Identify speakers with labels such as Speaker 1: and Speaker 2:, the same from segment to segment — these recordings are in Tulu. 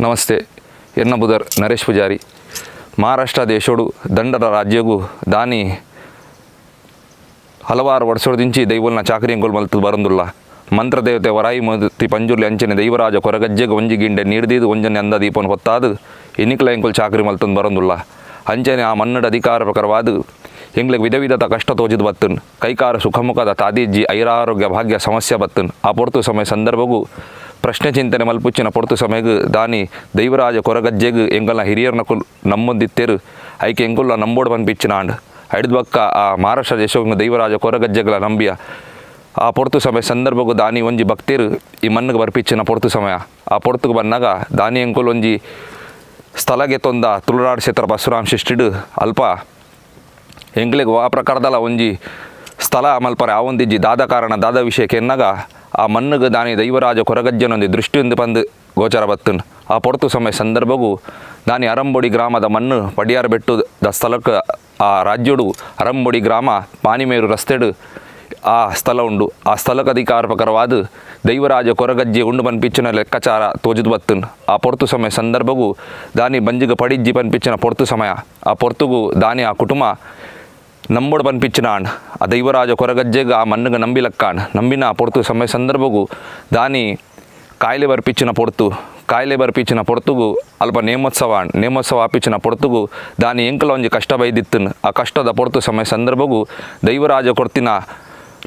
Speaker 1: ನಮಸ್ತೆ. ಎನ್ನ ಬುದರ್ ನರೇಶ್ ಪೂಜಾರಿ. ಮಹಾರಾಷ್ಟ್ರ ದೇಶೋಡು ದಂಡದ ರಾಜ್ಯಗೂ ದಾನಿ ಹಲವಾರು ವರ್ಷದಿಂಚಿ ದೈವಲ್ನ ಚಾಕರಿ ಎಂಕುಲು ಮಲ್ತು ಬರಂದುಲ್ಲ. ಮಂತ್ರದೇವತೆ ವರಾಯಿ ಮೂರ್ತಿ ಪಂಜುರ್ಲಿ ಅಂಚನೆ ದೈವರಾಜ ಕೊರಗಜ್ಜೆಗೆ ಒಂಜಿ ಗಿಂಡೆ ನೀರ್ದೀದು ಒಂಜನೆ ಅಂದ ದೀಪನ್ ಹೊತ್ತಾದು ಇನಿಕ್ಲ ಎಂಕುಲು ಚಾಕರಿ ಮಲ್ತೊಂದು ಬರಂದುಲ್ಲ. ಅಂಚನೆ ಆ ಮನ್ನಡ ಅಧಿಕಾರ ಪ್ರಕಾರವಾದ ಎಂಗ್ಲಿಗೆ ವಿಧ ವಿಧದ ಕಷ್ಟ ತೋಜಿದ್ ಬತ್ತನ್, ಕೈಕಾರ ಸುಖಮುಖದ ತಾದಿಜ್ಜಿ, ಐರಾರೋಗ್ಯ ಭಾಗ್ಯ ಸಮಸ್ಯೆ ಬತ್ತನ್. ಆ ಪೊರ್ತು ಸಮಯ ಸಂದರ್ಭಗೂ ಪ್ರಶ್ನೆ ಚಿಂತನೆ ಮಲ್ಪುಚ್ಚಿನ ಪೊರ್ತು ಸಮಯಗ್ ದಾನಿ ದೈವರಾಜ ಕೊರಗಜ್ಜೆಗ್ ಎಂಗಲ್ನ ಹಿರಿಯರ್ನ ಕುಲ್ ನಮ್ಮೊಂದಿತ್ತೇರು, ಐಕೆ ಎಂಕುಲ್ಲ ನಂಬೋಡು ಪನ್ಪಿಚ್ಚಿನ ಆಂಡ್. ಐಡ್ದ್ ಬಕ್ಕ ಆ ಮಹಾರಾಷ್ಟ್ರ ದೇಶ ದೈವರಾಜ ಕೊರಗಜ್ಜೆಗಳ ನಂಬಿಯ. ಆ ಪೊರ್ತು ಸಮಯ ಸಂದರ್ಭಗೂ ದಾನಿ ಒಂಜಿ ಭಕ್ತರು ಈ ಮಣ್ಣಿಗೆ ಬರ್ಪಿಚ್ಚಿನ ಪೊರ್ತು ಸಮಯ. ಆ ಪೊರ್ತುಗು ಬನ್ನಾಗ ದಾನಿ ಎಂಕುಲು ಒಂಜಿ ಸ್ಥಳಗೆ ತೊಂದ ತುಳುನಾಡು ಕ್ಷೇತ್ರ ಪರಶುರಾಮ್ ಶಿಷ್ಟಿಡು ಅಲ್ಪ ಎಂಕ್ಲೆಗ್ ಆ ಪ್ರಕಾರದಲ ಒಂಜಿ ಸ್ಥಳ ಮಲ್ಪರೆ ಆವೊಂದಿಜ್ಜಿ. ದಾದ ಕಾರಣ, ದಾದ ವಿಷಯಕ್ಕೆ ಎನ್ನಗ ಆ ಮಣ್ಣುಗೆ ದಾನಿ ದೈವರಾಜ ಕೊರಗಜ್ಜನೊಂದು ದೃಷ್ಟಿಯೊಂದು ಪಂದು ಗೋಚರ ಬತ್ತನ್. ಆ ಪೊರ್ತು ಸಮಯ ಸಂದರ್ಭಗೂ ದಾನಿ ಅರಂಬೊಡಿ ಗ್ರಾಮದ ಮಣ್ಣು ಪಡಿಯಾರ ಬೆಟ್ಟು the ಸ್ಥಳಕ್ಕೆ, ಆ ರಾಜ್ಯಡು ಅರಂಬೊಡಿ ಗ್ರಾಮ ಪಾನಿಮೇರು ರಸ್ತೆಡು ಆ ಸ್ಥಳ ಉಂಡು. ಆ ಸ್ಥಳಕ್ಕೆ ಅಧಿಕಾರ ಪ್ರಕಾರವಾದ ದೈವರಾಜ ಕೊರಗಜ್ಜೆ ಉಂಡು ಪನ್ಪಿಚ್ಚಿನ ಲೆಕ್ಕಾಚಾರ ತೋಜುದು ಬತ್ತನ್. ಆ ಪೊರ್ತು ಸಮಯ ಸಂದರ್ಭಗೂ ದಾನಿ ಬಂಜಿಗ ಪಡಿಜ್ಜಿ ಪನ್ಪಿಚ್ಚಿನ ಪೊರ್ತು ಸಮಯ. ಆ ಪೊರ್ತುಗು ದಾನಿ ಆ ಕುಟುಂಬ ನಂಬೋಡು ಪನ್ಪಿಚ್ಚಿನ ಆಂಡ್. ಆ ದೈವರಾಜ ಕೊರಗಜ್ಜೆಗೆ ಆ ಮಣ್ಣುಗೆ ನಂಬಿ ಲಕ್ಕಾಂಡ್. ನಂಬಿನ ಆ ಪೊರ್ತು ಸಮಯ ಸಂದರ್ಭಗೂ ದಾನಿ ಕಾಯಿಲೆ ಬರ್ಪಿಚ್ಚಿನ ಪೊರ್ತು, ಕಾಯಿಲೆ ಬರ್ಪಿಚ್ಚಿನ ಪೊರ್ತುಗು ಅಲ್ಪ ನೇಮೋತ್ಸವ ಆಂಡ್. ನೇಮೋತ್ಸವ ಆಪಿಚ್ಚಿನ ಪೊರ್ತುಗು ದಾನಿ ಎಂಕಲ ಒಂಜಿ ಕಷ್ಟ ಬೈದಿತ್ತನ್. ಆ ಕಷ್ಟದ ಪೊರ್ತು ಸಮಯ ಸಂದರ್ಭಗೂ ದೈವರಾಜ ಕೊರ್ತಿನ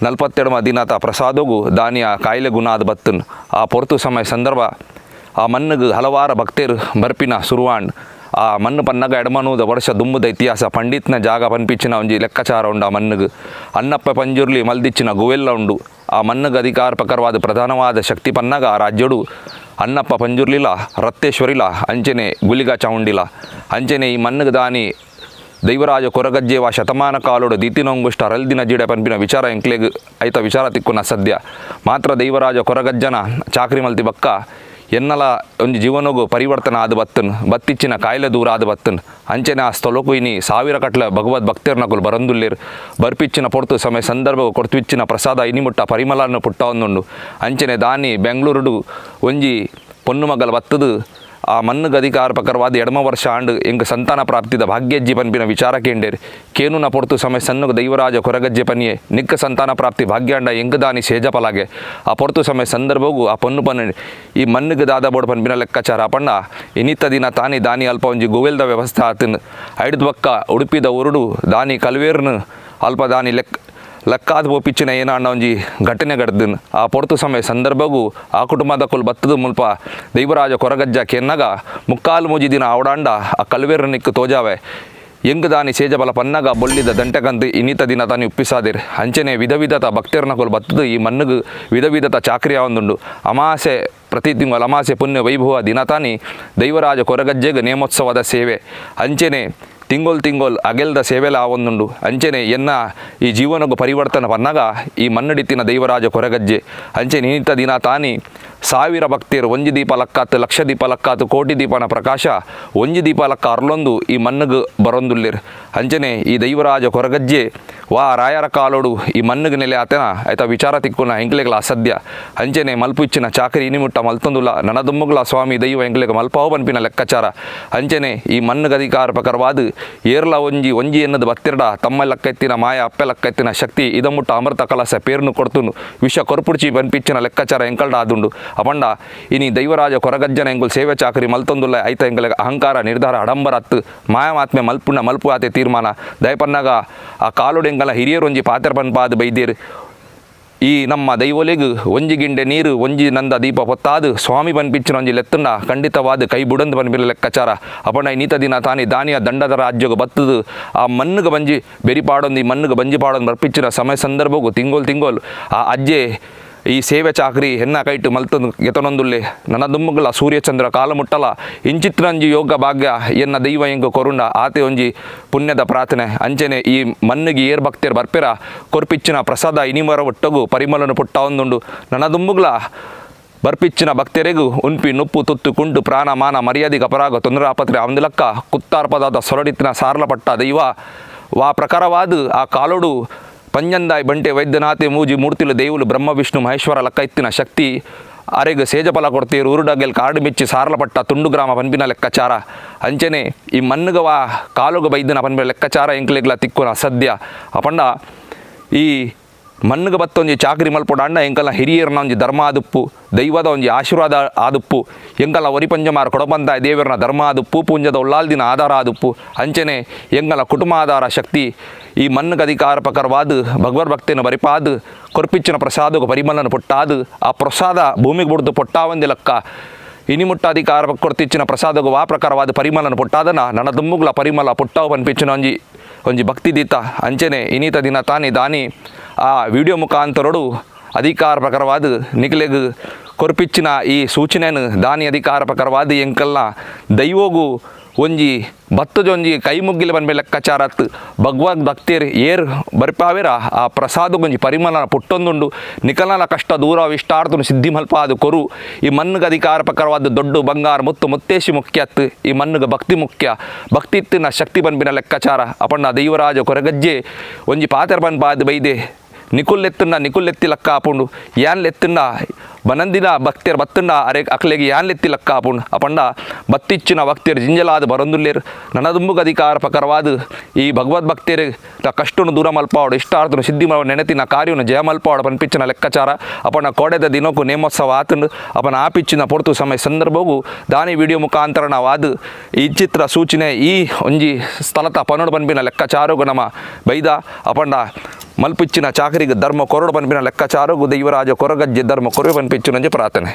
Speaker 1: 42 ದಿನತ ಪ್ರಸಾದಗು ದಾನಿ ಆ ಕಾಯಿಲೆ ಗುಣ ಆದ್ ಬತ್ತನ್. ಆ ಪೊರ್ತು ಸಮಯ ಸಂದರ್ಭ ಆ ಮಣ್ಣುಗೆ ಹಲವಾರು ಭಕ್ತರು ಬರ್ಪಿನ ಸುರುವಾಂಡ್. ಆ ಮಣ್ಣು ಪನ್ನಗ ಎಡಮನೂದ ವರ್ಷ ದುಂಬುದ ಇತಿಹಾಸ, ಪಂಡಿತ್ನ ಜಾಗ ಪನ್ಪಿಚ್ಚಿನ ಒಂಜಿ ಲೆಕ್ಕಾಚಾರ ಉಂಡು. ಆ ಮಣ್ಣುಗೆ ಅಣ್ಣಪ್ಪ ಪಂಜುರ್ಲಿ ಮಲ್ದಿಚ್ಚಿನ ಗುವೆಲ್ಲ ಉಂಡು. ಆ ಮಣ್ಣುಗೆ ಅಧಿಕಾರ ಪ್ರಕಾರವಾದ ಪ್ರಧಾನವಾದ ಶಕ್ತಿ ಪನ್ನಗ ಆ ರಾಜ್ಯಡು ಅಣ್ಣಪ್ಪ ಪಂಜುರ್ಲಿಲ, ರತ್ತೇಶ್ವರಿಲ, ಅಂಚನೆ ಗುಲಿಗ ಚಾವುಂಡಿಲ. ಅಂಚನೆ ಈ ಮಣ್ಣುಗೆ ದಾನಿ ದೈವರಾಜ ಕೊರಗಜ್ಜೇವ ಶತಮಾನ ಕಾಲೋಡು ದೀತಿನೊಂಗುಷ್ಟ ಅರಲ್ದಿನ ಜಿಡೆ ಪನ್ಪಿನ ವಿಚಾರ ಎಂಕ್ಲೆಗ್ ಐತ ವಿಚಾರ ತಿಕ್ಕುನ ಸದ್ಯ ಮಾತ್ರ. ದೈವರಾಜ ಕೊರಗಜ್ಜನ ಚಾಕ್ರಿ ಮಲ್ತಿ ಬಕ್ಕ ಎನ್ನಲ ಒಂಜಿ ಜೀವನಗು ಪರಿವರ್ತನೆ ಆದ ಬತ್ತನ್, ಬತ್ತಿಚ್ಚಿನ ಕಾಯಿಲೆ ದೂರ ಆದ ಬತ್ತನ್. ಅಂಚನೆ ಆ ಸ್ಥಳಕ್ಕೂ ಇನಿ ಸಾವಿರ ಕಟ್ಲೆ ಭಗವದ್ ಭಕ್ತರ್ನಕುಲು ಬರಂದುಲ್ಲೇರ್. ಬರ್ಪಿಚ್ಚಿನ ಪೊರ್ತು ಸಮಯ ಸಂದರ್ಭ ಕೊಡ್ತಿಚ್ಚಿನ ಪ್ರಸಾದ ಇನಿಮುಟ್ಟ ಪರಿಮಳನ್ನು ಪುಟ್ಟ ಒಂದುಂಡು. ಅಂಚನೆ ದಾನಿ ಬೆಂಗಳೂರುಡು ಒಂಜಿ ಪೊನ್ನು ಮಗಲ ಬತ್ತದು ಆ ಮಣ್ಣುಗೆ ಅಧಿಕಾರ ಪ್ರಕಾರವಾದ ಎಡಮ ವರ್ಷ ಆಂಡ್ ಎಂಕ್ ಸಂತಾನ ಪ್ರಾಪ್ತಿದ ಭಾಗ್ಯಜ್ಜಿ ಪನ್ಪಿನ ವಿಚಾರ ಕೇಂಡೇರ್. ಕೇನುನ ಪೊರ್ತು ಸಮಯ ಸಣ್ಣಗ ದೈವರಾಜ ಕೊರಗಜ್ಜೆ ಪನಿಯೆ, ನಿಕ್ಕ ಸಂತಾನ ಪ್ರಾಪ್ತಿ ಭಾಗ್ಯಾಂಡ ಎಂಕ್ ದಾನಿ ಸೇಜಪಲಾಗೆ. ಆ ಪೊರ್ತು ಸಮಯ ಸಂದರ್ಭಗೂ ಆ ಪೊನ್ನು ಪನ್ನ ಈ ಮಣ್ಣುಗೆ ದಾದ ಬೋಡ್ ಪನ್ಪಿನ ಲೆಕ್ಕಾಚಾರ ಪಣ್ಣ ಇನಿತ ದಿನ ತಾನಿ ದಾನಿ ಅಲ್ಪ ಒಂಜಿ ಗೋವೆಲ್ದ ವ್ಯವಸ್ಥೆ ಆತನ್. ಐಡ್ದ್ ಬಕ್ಕ ಉಡುಪಿದ ಉರುಡು ದಾನಿ ಕಲ್ವೇರ್ನು ಅಲ್ಪ ದಾನಿ ಲೆಕ್ಕ ಲಕ್ಕಾದ ಪೋಪಿಚ್ಚಿನ ಏನಾಂಡ ಒಂಜಿ ಘಟನೆ ಗಡ್ದನ್. ಆ ಪೊರ್ತು ಸಮಯ ಸಂದರ್ಭಗೂ ಆ ಕುಟುಂಬದ ಕುಲ್ ಬತ್ತದ ಮುಲ್ಪ ದೈವರಾಜ ಕೊರಗಜ್ಜ ಕೆನ್ನಗ ಮುಕ್ಕಾಲು ಮೂಜಿ ದಿನ ಅವಡಾಂಡ ಆ ಕಲ್ವೇರ ನಿಕ್ಕು ತೋಜಾವೆ, ಎಂಗ್ ದಾನಿ ಸೇಜಬಲ ಪನ್ನಗ ಬೊಳ್ಳಿದ ದಂಟೆಗಂದು ಇನ್ನಿತ ದಿನ ತಾನಿ ಉಪ್ಪಿಸಾದಿರ್. ಅಂಚನೆ ವಿಧ ವಿಧತ ಭಕ್ತರ್ನಕುಲು ಬತ್ತದು ಈ ಮಣ್ಣುಗು ವಿಧ ವಿಧತ ಚಾಕ್ರಿ ಒಂದುಂಡು. ಅಮಾಸೆ, ಪ್ರತಿ ತಿಂಗಳ ಅಮಾಸೆ ಪುಣ್ಯ ವೈಭವ ದಿನ ತಾನಿ ದೈವರಾಜ ಕೊರಗಜ್ಜೆಗೆ ನೇಮೋತ್ಸವದ ಸೇವೆ, ಅಂಚನೆ ತಿಂಗೊಲ್ ತಿಂಗೊಲ್ ಅಗೆಲ್ದ ಸೇವೆಲ ಆವೊಂದುಂಡು. ಅಂಚನೆ ಎನ್ನ ಈ ಜೀವನಗು ಪರಿವರ್ತನೆ ಪನ್ನಗ ಈ ಮಣ್ಣಡಿತ್ತಿನ ದೈವರಾಜ ಕೊರಗಜ್ಜೆ. ಅಂಚನೆ ಇನ್ನಿತ ದಿನ ತಾನಿ ಸಾವಿರ ಭಕ್ತಿಯರು ಒಂಜಿ ದೀಪ ಲಕ್ಕಾತು, ಲಕ್ಷ ದೀಪ ಲಕ್ಕಾತು, ಕೋಟಿ ದೀಪನ ಪ್ರಕಾಶ ಒಂಜಿ ದೀಪ ಲಕ್ಕ ಅರ್ಲೊಂದು ಈ ಮಣ್ಣುಗು ಬರೊಂದುಲ್ಲೇರ್. ಅಂಚನೆ ಈ ದೈವರಾಜ ಕೊರಗಜ್ಜೆ ವಾ ರಾಯರ ಕಾಲೋಡು ಈ ಮಣ್ಣುಗೆ ನೆಲೆ ಆತನ ಆಯ್ತ ವಿಚಾರ ತಿಕ್ಕುನ ಎಂಕ್ಲೆಗ್ಲ ಅಸದ್ಯ. ಅಂಚನೆ ಮಲ್ಪು ಇಚ್ಚಿನ ಚಾಕರಿ ಇನಿಮುಟ್ಟ ಮಲ್ತೊಂದುಲ್ಲ. ನನದುಮ್ಮುಗ್ಲ ಸ್ವಾಮಿ ದೈವ ಎಂಕ್ಲೆಗ್ ಮಲ್ಪಾವು ಪನ್ಪಿನ ಲೆಕ್ಕಾಚಾರ. ಅಂಚನೆ ಈ ಮಣ್ಣುಗೆ ಅಧಿಕಾರ ಪ್ರಕಾರವಾದ ಏರ್ಲ ಒಂಜಿ ಒಂಜಿ ಎನ್ನದು ಬತ್ತಿರಡ ತಮ್ಮ ಲೆಕ್ಕ ಎತ್ತಿನ ಮಾಯ ಅಪ್ಪೆ ಲೆಕ್ಕ ಎತ್ತಿನ ಶಕ್ತಿ ಇದಮುಟ್ಟ ಅಮೃತ ಕಲಸ ಪೇರ್ನು ಕೊಡ್ತುನು ವಿಷ ಕೊರ್ಪುಡ್ಚಿ ಪನ್ಪಿಚ್ಚಿನ ಲೆಕ್ಕಾಚಾರ ಎಂಕಲ್ಡ ಆದುಂಡು. ಅಪಂಡ ಇನಿ ದೈವರಾಜ ಕೊರಗಜ್ಜನ ಎಂಕುಲ್ ಸೇವೆ ಚಾಕರಿ ಮಲ್ತೊಂದುಲ್ಲ. ಐತ ಎಂಕಲೆ ಅಹಂಕಾರ ನಿರ್ಧಾರ ಅಡಂಬರ ಅತ್ತು, ಮಾಯಮಾತ್ಮೆ ಮಲ್ಪುಣ ಮಲ್ಪು ಆತೆ ತೀರ್ಮಾನ. ದಯಪನ್ನಾಗ ಆ ಕಾಲುಡು ಎಂಕಲ ಹಿರಿಯರೊಂಜಿ ಪಾತ್ರ ಪನ್ಪಾದ ಬೈದೇರು. ಈ ನಮ್ಮ ದೈವೊಲೆಗ್ ಒಂಜಿ ಗಿಂಡೆ ನೀರು ಒಂಜಿ ನಂದ ದೀಪ ಪೊತ್ತಾದು ಸ್ವಾಮಿ ಪನ್ಪಿಚ್ಚಿನ ಒಂಜಿ ಲೆತ್ತುಂಡ ಖಂಡಿತವಾದ ಕೈ ಬುಡಂದು ಪನ್ಪಿನ ಲೆಕ್ಕಾಚಾರ. ಅಪಂಡ ನೀತ ದಿನ ತಾನಿ ದಾನಿಯ ದಂಡದ ರಾಜ್ಯಗ್ ಬತ್ತದು ಆ ಮಣ್ಣುಗೆ ಬಂಜಿ ಬೆರಿ ಪಾಡೊಂದು ಈ ಮಣ್ಣುಗೆ ಬಂಜಿ ಪಾಡೊಂದು ಬರ್ಪಿಚ್ಚಿನ ಸಮಯ ಸಂದರ್ಭಗು ತಿಂಗೋಲ್ ತಿಂಗೋಲ್ ಆ ಅಜ್ಜೆ ಈ ಸೇವೆ ಚಾಕ್ರಿ ಹೆನ್ನ ಕೈಟು ಮಲ್ತೊಂದು ಗೆತನೊಂದುಲ್ಲೆ. ನನ್ನ ದುಮ್ಮುಗಲ ಸೂರ್ಯಚಂದ್ರ ಕಾಲ ಮುಟ್ಟಲ ಇಂಚಿತ್ರಂಜಿ ಯೋಗ ಭಾಗ್ಯ ಎನ್ನ ದೈವ ಎಂಕು ಕೊರುಂಡ ಆತೆ ಒಂಜಿ ಪುಣ್ಯದ ಪ್ರಾರ್ಥನೆ. ಅಂಚನೆ ಈ ಮಣ್ಣಿಗೆ ಏರ್ ಭಕ್ತಿಯರ್ ಬರ್ಪೆರ ಕೊರ್ಪಿಚ್ಚಿನ ಪ್ರಸಾದ ಇನಿಮರ ಒಟ್ಟಗು ಪರಿಮಳನು ಪುಟ್ಟ ಒಂದುಂಡು. ನನ್ನ ದುಮ್ಮುಗ್ಲ ಬರ್ಪಿಚ್ಚಿನ ಭಕ್ತರಿಗೂ ಉನ್ಪಿ ನುಪ್ಪು ತುತ್ತು ಕುಂಟು ಪ್ರಾಣ ಮಾನ ಮರ್ಯಾದೆ ಅಪರಾಗ ತೊಂದರೆ ಆಪತ್ರೆ ಅವಂದಿಲಕ್ಕ ಕುತ್ತಾರ್ಪದಾದ ಸೊರಡಿತ್ತಿನ ಸಾರ್ಲ ಪಟ್ಟ ದೈವ ವಾ ಪ್ರಕಾರವಾದ ಆ ಕಾಲೋಡು ಪಂಜಂದಾಯ್ ಬಂಟೆ ವೈದ್ಯನಾಥೆ ಮೂಜಿ ಮೂರ್ತಿಲು ದೇವುಲು ಬ್ರಹ್ಮ ವಿಷ್ಣು ಮಹೇಶ್ವರ ಲಕ್ಕ ಇತ್ತಿನ ಶಕ್ತಿ. ಅರೆಗ್ ಸೇಜಪಲ ಕೊಡ್ತೀರು ಊರುಡಗೆಲ್ ಕಾಡು ಮಿಚ್ಚಿ ಸಾರ್ಲಪಟ್ಟ ತುಂಡು ಗ್ರಾಮ ಪನ್ಪಿನ ಲೆಕ್ಕಾಚಾರ. ಅಂಚನೆ ಈ ಮಣ್ಣುಗವ ಕಾಲುಗ ಬೈದಿನ ಪನ್ಪಿನ ಲೆಕ್ಕಾಚಾರ ಎಂಕ್ಲೆಗ್ಲ ತಿಕ್ಕುನ ಅಸದ್ಯ. ಅಪಂಡ ಈ ಮಣ್ಣುಗ ಬತ್ತೊಂಜಿ ಚಾಕರಿ ಮಲ್ಪೊಡಾಂಡ ಎಂಕಲ್ನ ಹಿರಿಯರ್ನ ಒಂಜಿ ಧರ್ಮ ಆದುಪ್ಪು, ದೈವದ ಒಂಜಿ ಆಶೀರ್ವಾದ ಆದುಪ್ಪು, ಎಂಕಲ್ನ ಒರಿಪಂಜಮಾರ್ ಕೊಡಬಂತ ದೇವರನ ಧರ್ಮ ಆದುಪ್ಪು, ಪೂಂಜದ ಉಲ್ಲಾಲ್ದಿನ ಆಧಾರ ಆದುಪ್ಪು. ಅಂಚನೆ ಎಂಕಲ್ನ ಕುಟುಂಬ ಆಧಾರ ಶಕ್ತಿ ಈ ಮಣ್ಣುಗ ಅಧಿಕಾರ ಪ್ರಕಾರವಾದ ಭಗವದ್ ಭಕ್ತಿನ ಬರಿಪಾದು ಕೊರ್ಪಿಚ್ಚಿನ ಪ್ರಸಾದకు ಪರಿಮಳನ ಪೊಟ್ಟಾದು ಆ ಪ್ರಸಾದ ಭೂಮಿಗೆ ಬುಡ್ದು ಪೊಟ್ಟಾವಂದಿ ಲೆಕ್ಕ ಇನಿಮುಟ್ಟ ಅಧಿಕಾರ ಕೊರ್ತಿಚ್ಚಿನ ಪ್ರಸಾದకు ವಾ ಪ್ರಕಾರವಾದ ಪರಿಮಳನ ಪೊಟ್ಟಾದನ ನನ್ನ ದುಮ್ಮುಗ್ಲ ಪರಿಮಳ ಪೊಟ್ಟಾವು ಪನ್ಪಿಚ್ಚಿನ ಒಂಜಿ ಒಂಜಿ ಭಕ್ತಿ ದೀತ. ಅಂಚನೆ ಇನಿತ ದಿನ ತಾನಿ ದಾನಿ ಆ ವಿಡಿಯೋ ಮುಖಾಂತರಡು ಅಧಿಕಾರ ಪ್ರಕಾರವಾದ ನಿಕ್ಲೆಗ್ ಕೊರ್ಪಿಚ್ಚಿನ ಈ ಸೂಚನೆಯನ್ನು ದಾನಿ ಅಧಿಕಾರ ಪ್ರಕಾರವಾದ ಎಂಕಲ್ನ ದೈವೋಗು ಒಂಜಿ ಭತ್ತದೊಂಜಿ ಕೈ ಮುಗ್ಗಿಲ ಪನ್ಪಿ ಲೆಕ್ಕಾಚಾರತ್ ಭಗವದ್ ಭಕ್ತಿಯರ್ ಏರ್ ಬರ್ಪಾವೇರ ಆ ಪ್ರಸಾದಗೊಂಜಿ ಪರಿಮಳ ಪುಟ್ಟೊಂದುಂಡು. ನಿಕಲನ ಕಷ್ಟ ದೂರ ಇಷ್ಟಾರ್ಥನು ಸಿದ್ಧಿ ಮಲ್ಪಾದು ಕೊರು. ಈ ಮಣ್ಣುಗ ಅಧಿಕಾರ ಪ್ರಕಾರವಾದ ದೊಡ್ಡ ಬಂಗಾರ ಮುತ್ತು ಮುತ್ತೇಶಿ ಮುಖ್ಯತ್, ಈ ಮಣ್ಣುಗ ಭಕ್ತಿ ಮುಖ್ಯ, ಭಕ್ತಿ ಇತ್ತಿನ ಶಕ್ತಿ ಪನ್ಪಿನ ಲೆಕ್ಕಾಚಾರ. ಅಪಣ್ಣ ದೈವರಾಜ ಕೊರಗಜ್ಜೆ ಒಂಜಿ ಪಾತ್ರ ಪನ್ಪಾದು ಬೈದೆ ನಿಕುಲ್ಲೆತ್ತುಂಡ ನಿಕುಲ್ಲೆತ್ತಿ ಲಕ್ಕ ಆಪುಂಡು, ಯಾನ್ ಲೆತ್ತುಂಡ ಬನಂದಿನ ಭಕ್ತಿಯರ್ ಬತ್ತುಂಡ ಅರೆ ಅಕ್ಲೆಗ್ ಯಾನ್ ಲೆತ್ತಿ ಲಕ್ಕ ಆಪುಂಡು. ಅಪಂಡ ಬತ್ತಿಚ್ಚಿನ ಭಕ್ತಿಯರ್ ಜಿಂಜಲಾದ ಬರೊಂದುಲ್ಲೇರ್ ನನದುಂಬುಗ ಅಧಿಕಾರ ಪ್ರಕಾರವಾದ ಈ ಭಗವದ್ ಭಕ್ತಿಯರ್ ಕಷ್ಟನು ದೂರ ಮಲ್ಪಾವಡು ಇಷ್ಟಾರ್ಥನು ಸಿದ್ಧಿ ಮಲ್ವ ನೆನೆತಿನ ಕಾರ್ಯನು ಜಯ ಮಲ್ಪಾವಡು ಪನ್ಪಿಚ್ಚಿನ ಲೆಕ್ಕಾಚಾರ. ಅಪನ ಕೋಡೆದ ದಿನಕ್ಕೂ ನೇಮೋತ್ಸವ ಆತುಂಡು. ಅಪನ ಆಪಿಚ್ಚಿನ ಪೊರ್ತು ಸಮಯ ಸಂದರ್ಭವು ದಾನಿ ವಿಡಿಯೋ ಮುಖಾಂತರ ನಾವಾದ ಈ ಚಿತ್ರ ಸೂಚನೆ ಈ ಒಂಜಿ ಸ್ಥಳತ ಪನೋಡು ಪನ್ಪಿನ ಲೆಕ್ಕಾಚಾರಗು ನಮ ಬೈದ. ಅಪಂಡ ಮಲ್ಪಿಚ್ಚಿನ ಚಾಕರಿಗೆ ಧರ್ಮ ಕೊರಡು ಪನ್ಪಿನ ಲೆಕ್ಕಾಚಾರಗು ದೈವರಾಜ ಕೊರಗಜ್ಜೆ ಧರ್ಮ ಕೊರವೆ ಪನ್ಪಿಚ್ಚಿನಂಜೆ ಪ್ರಾರ್ಥನೆ.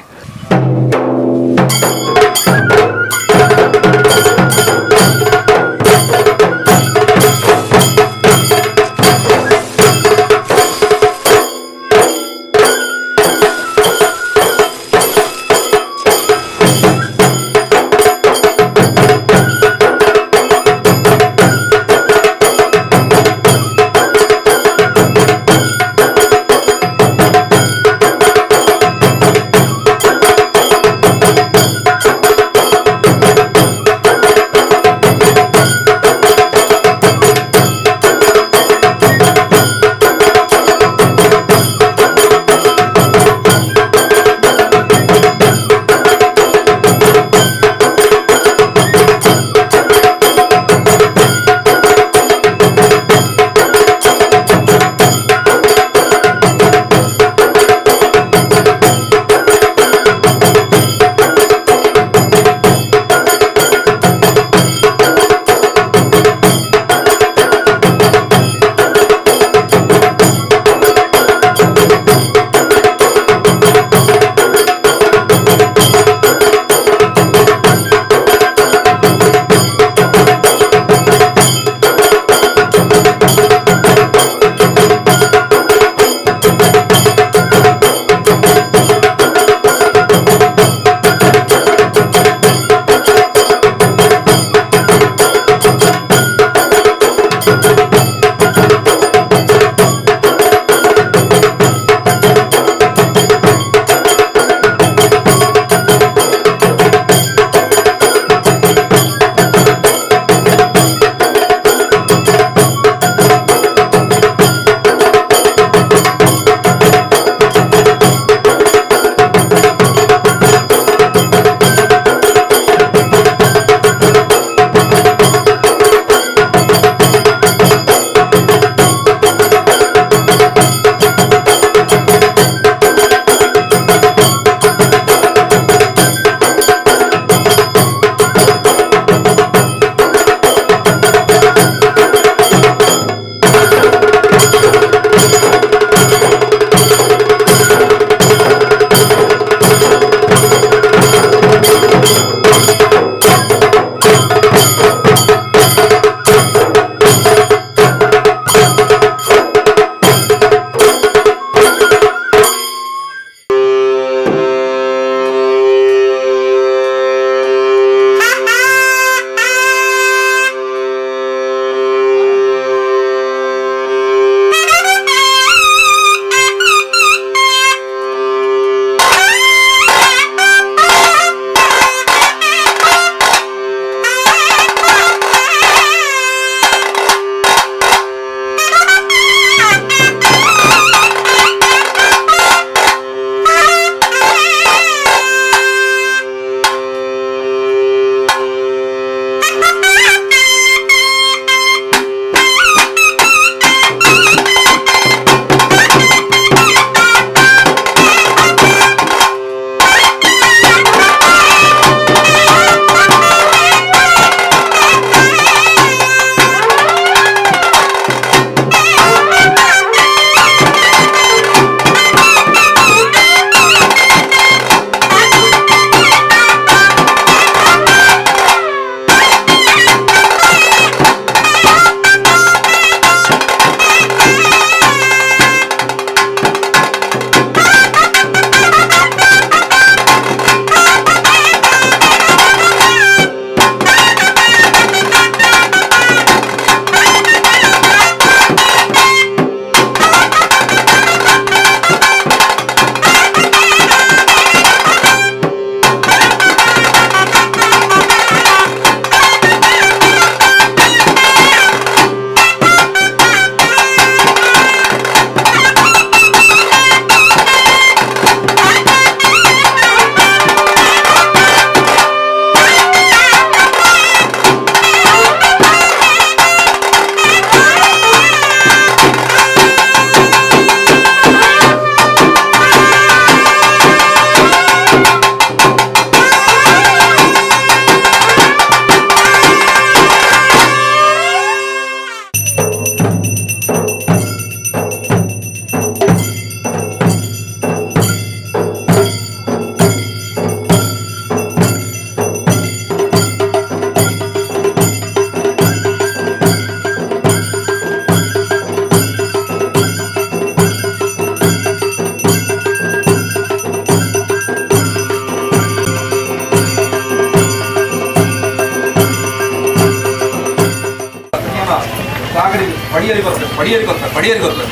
Speaker 1: ಪಡಿಯರಿ ಕೊರ್ಪೆ ಪಡಿಯರಿ ಕೊರ್ಪೆ.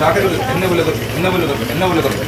Speaker 1: ಚಾಕರಿ ಎಣ್ಣೆ ಬುಲೆ ಕೊರ್ಪೆ ಎಣ್ಣೆ ಬುಲೆ ಕೊರ್ಪೆ ಎಣ್ಣೆ ಬುಲೆ ಕೊರ್ಪೆ.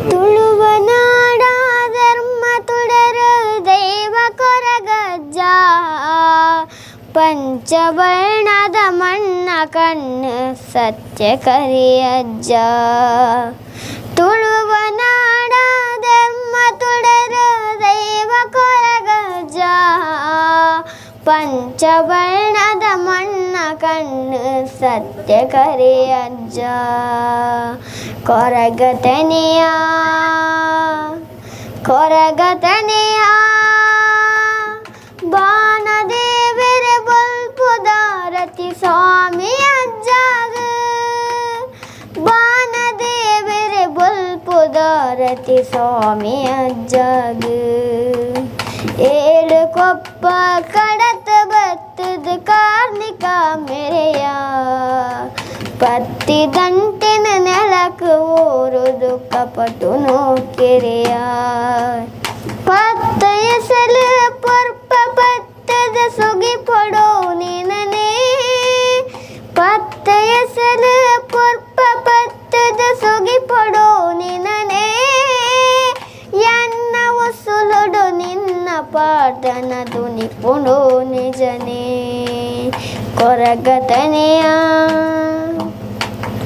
Speaker 2: ತುಳುವನಾಡ ಧರ್ಮ ತುಡರು ದೈವ ಕೊರಗಜ್ಜ, ಪಂಚವರ್ಣದ ಮಣ್ಣ ಕಣ್ಣು ಸತ್ಯ ಕರಿಯಜ್ಜ. ತುಳುವನಾಡ ಧರ್ಮ ತುಡರು ದೈವ ಕೊರಗಜ್ಜ, ಪಂಚವರ್ಣದ ಮಣ್ಣ ಕಣ್ಣು ಸತ್ಯ ಕರಿಯಜ್ಜ. ಕೊರಗತನೆಯ ಕೊರಗತನೆಯ ಬಾಣದೇವೆರೆ ಬಲ್ಪುದಾರತಿ ಸ್ವಾಮಿ ಅಜ್ಜಾಗ, ಬಾಣದೇವೆರೆ ಬಲ್ಪುದಾರತಿ ಸ್ವಾಮಿ ಅಜ್ಜಾಗ. ಏಳು ಕೊಪ್ಪ ಕಡತ ಬತ್ತದ ಕಾರ್ಣಿಕ ಮೆರೆಯ, ಪತ್ತಿ ದಂಟಿನ ನೆಲಕ್ಕೆ ಊರುದು ಕಪಟು ನೋಕೆರೆಯ. ಪತ್ತ ಎಸಲು ಪೊರ್ಪ ಪತ್ತದ ಸುಗಿ ಪಡೋ ನಿನನೇ, ಪತ್ತ ಎಸಲು ಪೊರ್ಪ ಪತ್ತದ ಸುಗಿ ಪಡೋ ನಿನನೇ. ಎನ್ನ ಉಸುಲುಡು ನಿನ್ನ ಪಾಟನ ದುನಿಪುಣೋ ನಿಜನೇ. ಕೊರಗತನೆಯ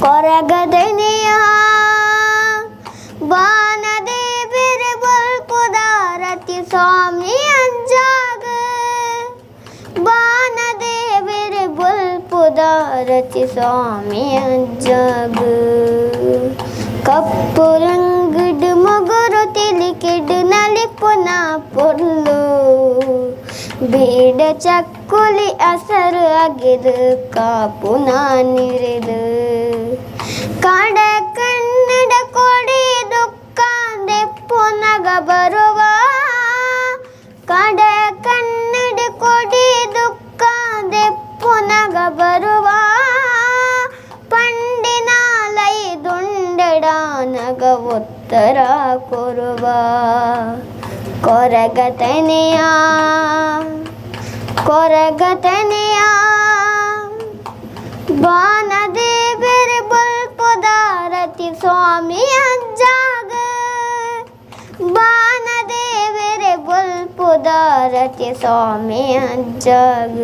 Speaker 2: ಕೊರಗದನೆಯ ಬಾನದೇವೆರೆ ಬಲ್ಪುದಾರತಿ ಸ್ವಾಮಿ ಅಜ್ಜಾಗ, ಬಾನದೇವೆರೆ ಬಲ್ಪುದಾರತಿ ಸ್ವಾಮಿ ಅಜ್ಜಾಗ. ಕಪ್ಪು ರಂಗಡ್ ಮೊಗರು ತಿಲಿಕೆಡ್ ನಲಿಪುನ ಪೊರ್ಲು, ಬೀಡ ಚಕ್ಕುಲಿ ಅಸರು ಅಗಿದು ಕಾಪುನ ನಿರಿದು. ಕಡ ಕನ್ನಡ ಕೊಡಿ ದುಃಖ ಬರುವ, ಕಡ ಕನ್ನಡ ಕೊಡಿ ದುಃಖ ದೆಪ್ಪುನಗ ಬರುವ. ಪಂಡಿನಾಲೈ ದುಂಡಡಾನಗ ಉತ್ತರ ಕೊರುವ. ಕೊರಗತನೆಯ ಕೊರಗತನೆಯ ಬಾನದೇವೆರೆ ಬಲ್ಪುದಾರತಿ ಸ್ವಾಮಿ ಅಜ್ಜಾಗ, ಬಾನದೇವೆರೆ ಬಲ್ಪುದಾರತಿ ಸ್ವಾಮಿ ಅಜ್ಜಾಗ.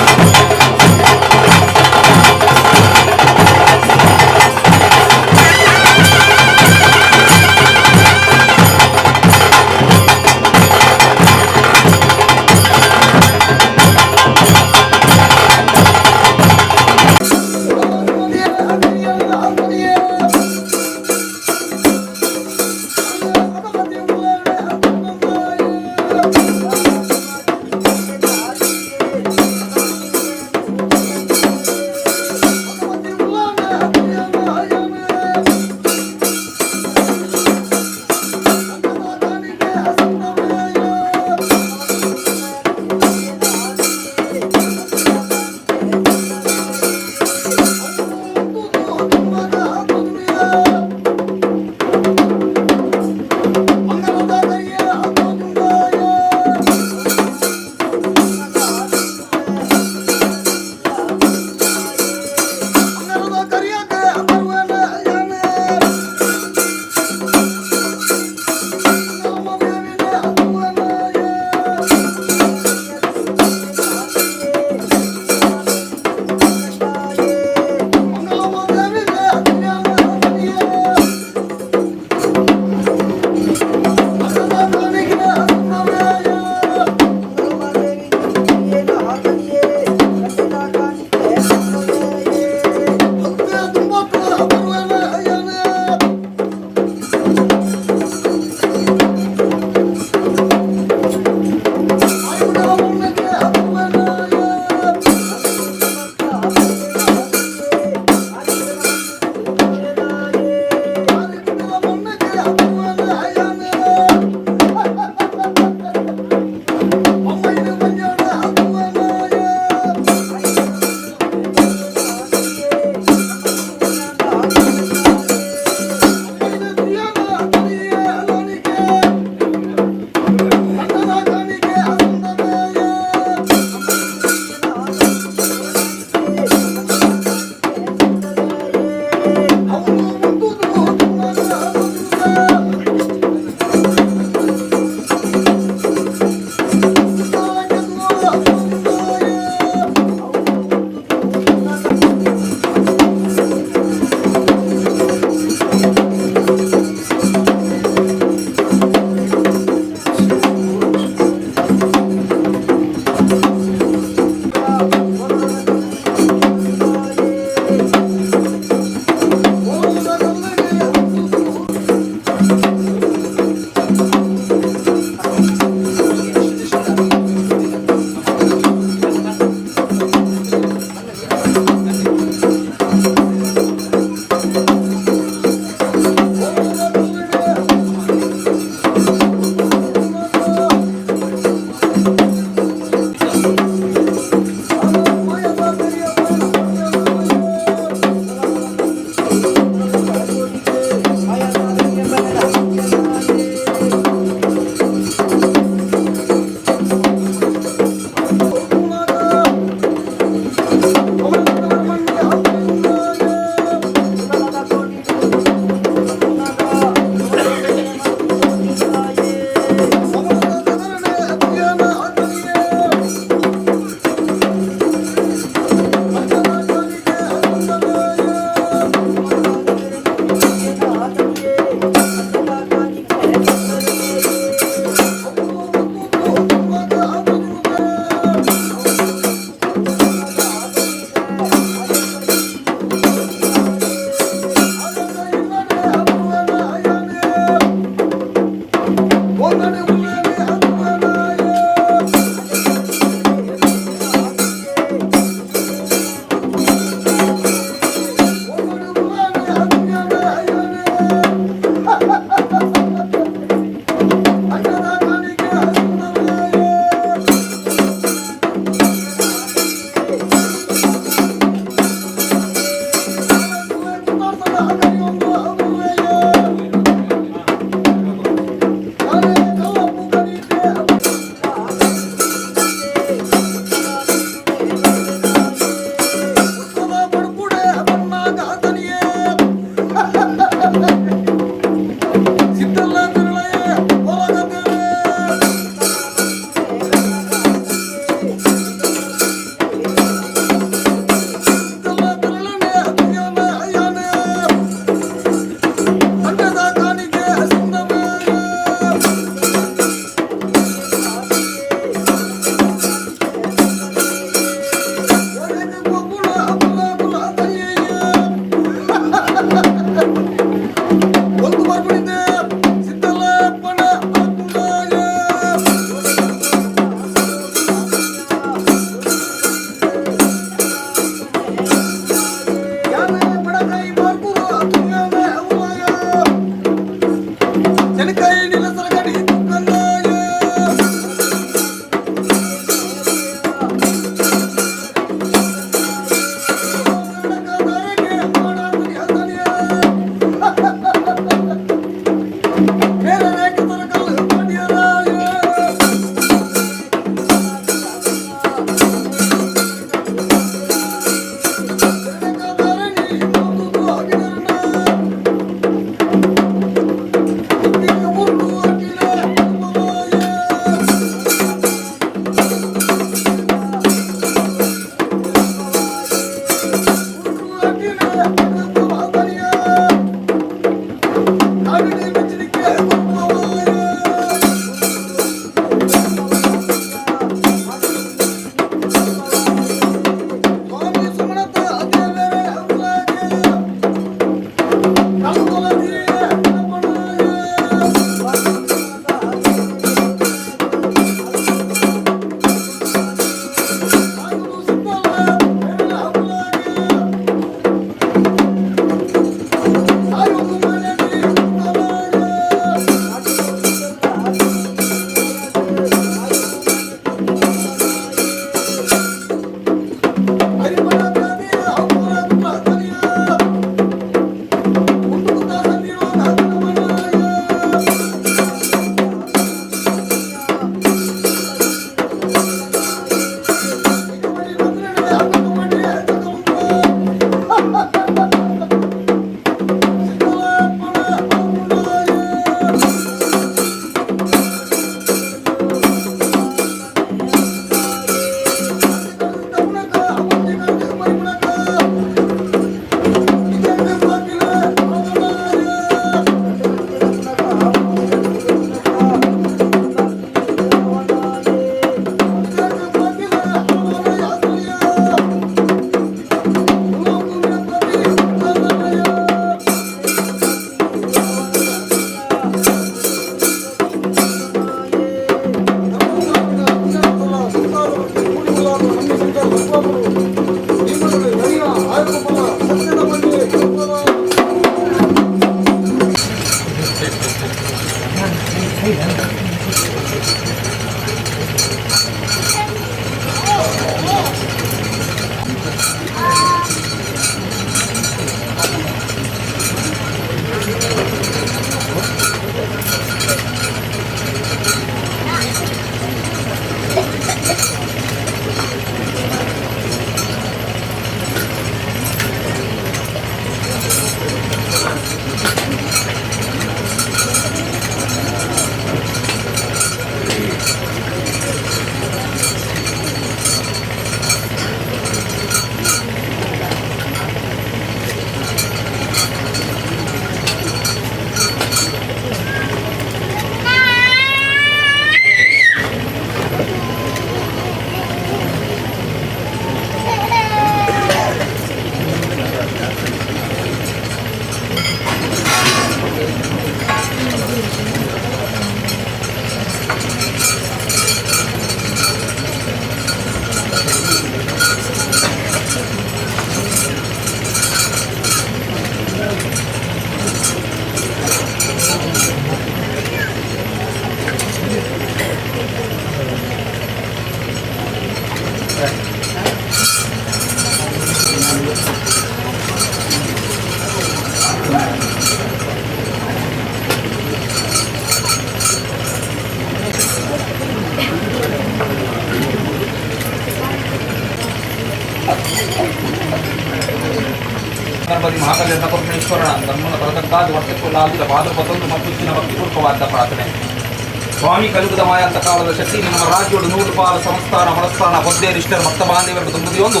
Speaker 1: ಸ್ವಾಮಿ ಕಲುಗದ ಮಾಯಾಂತ ಕಾಲದ ಶಕ್ತಿ ನಮ್ಮ ರಾಜ್ಯೋಡು ನೂರು ಪಾಲ ಸಂಸ್ಥಾನ ಮನಸ್ಥಾನ ಹೊದ್ದೆ ನಿಷ್ಠರ ಭಕ್ತ ಬಾಂಧವರು ತುಂಬುದಿಯೊಂದು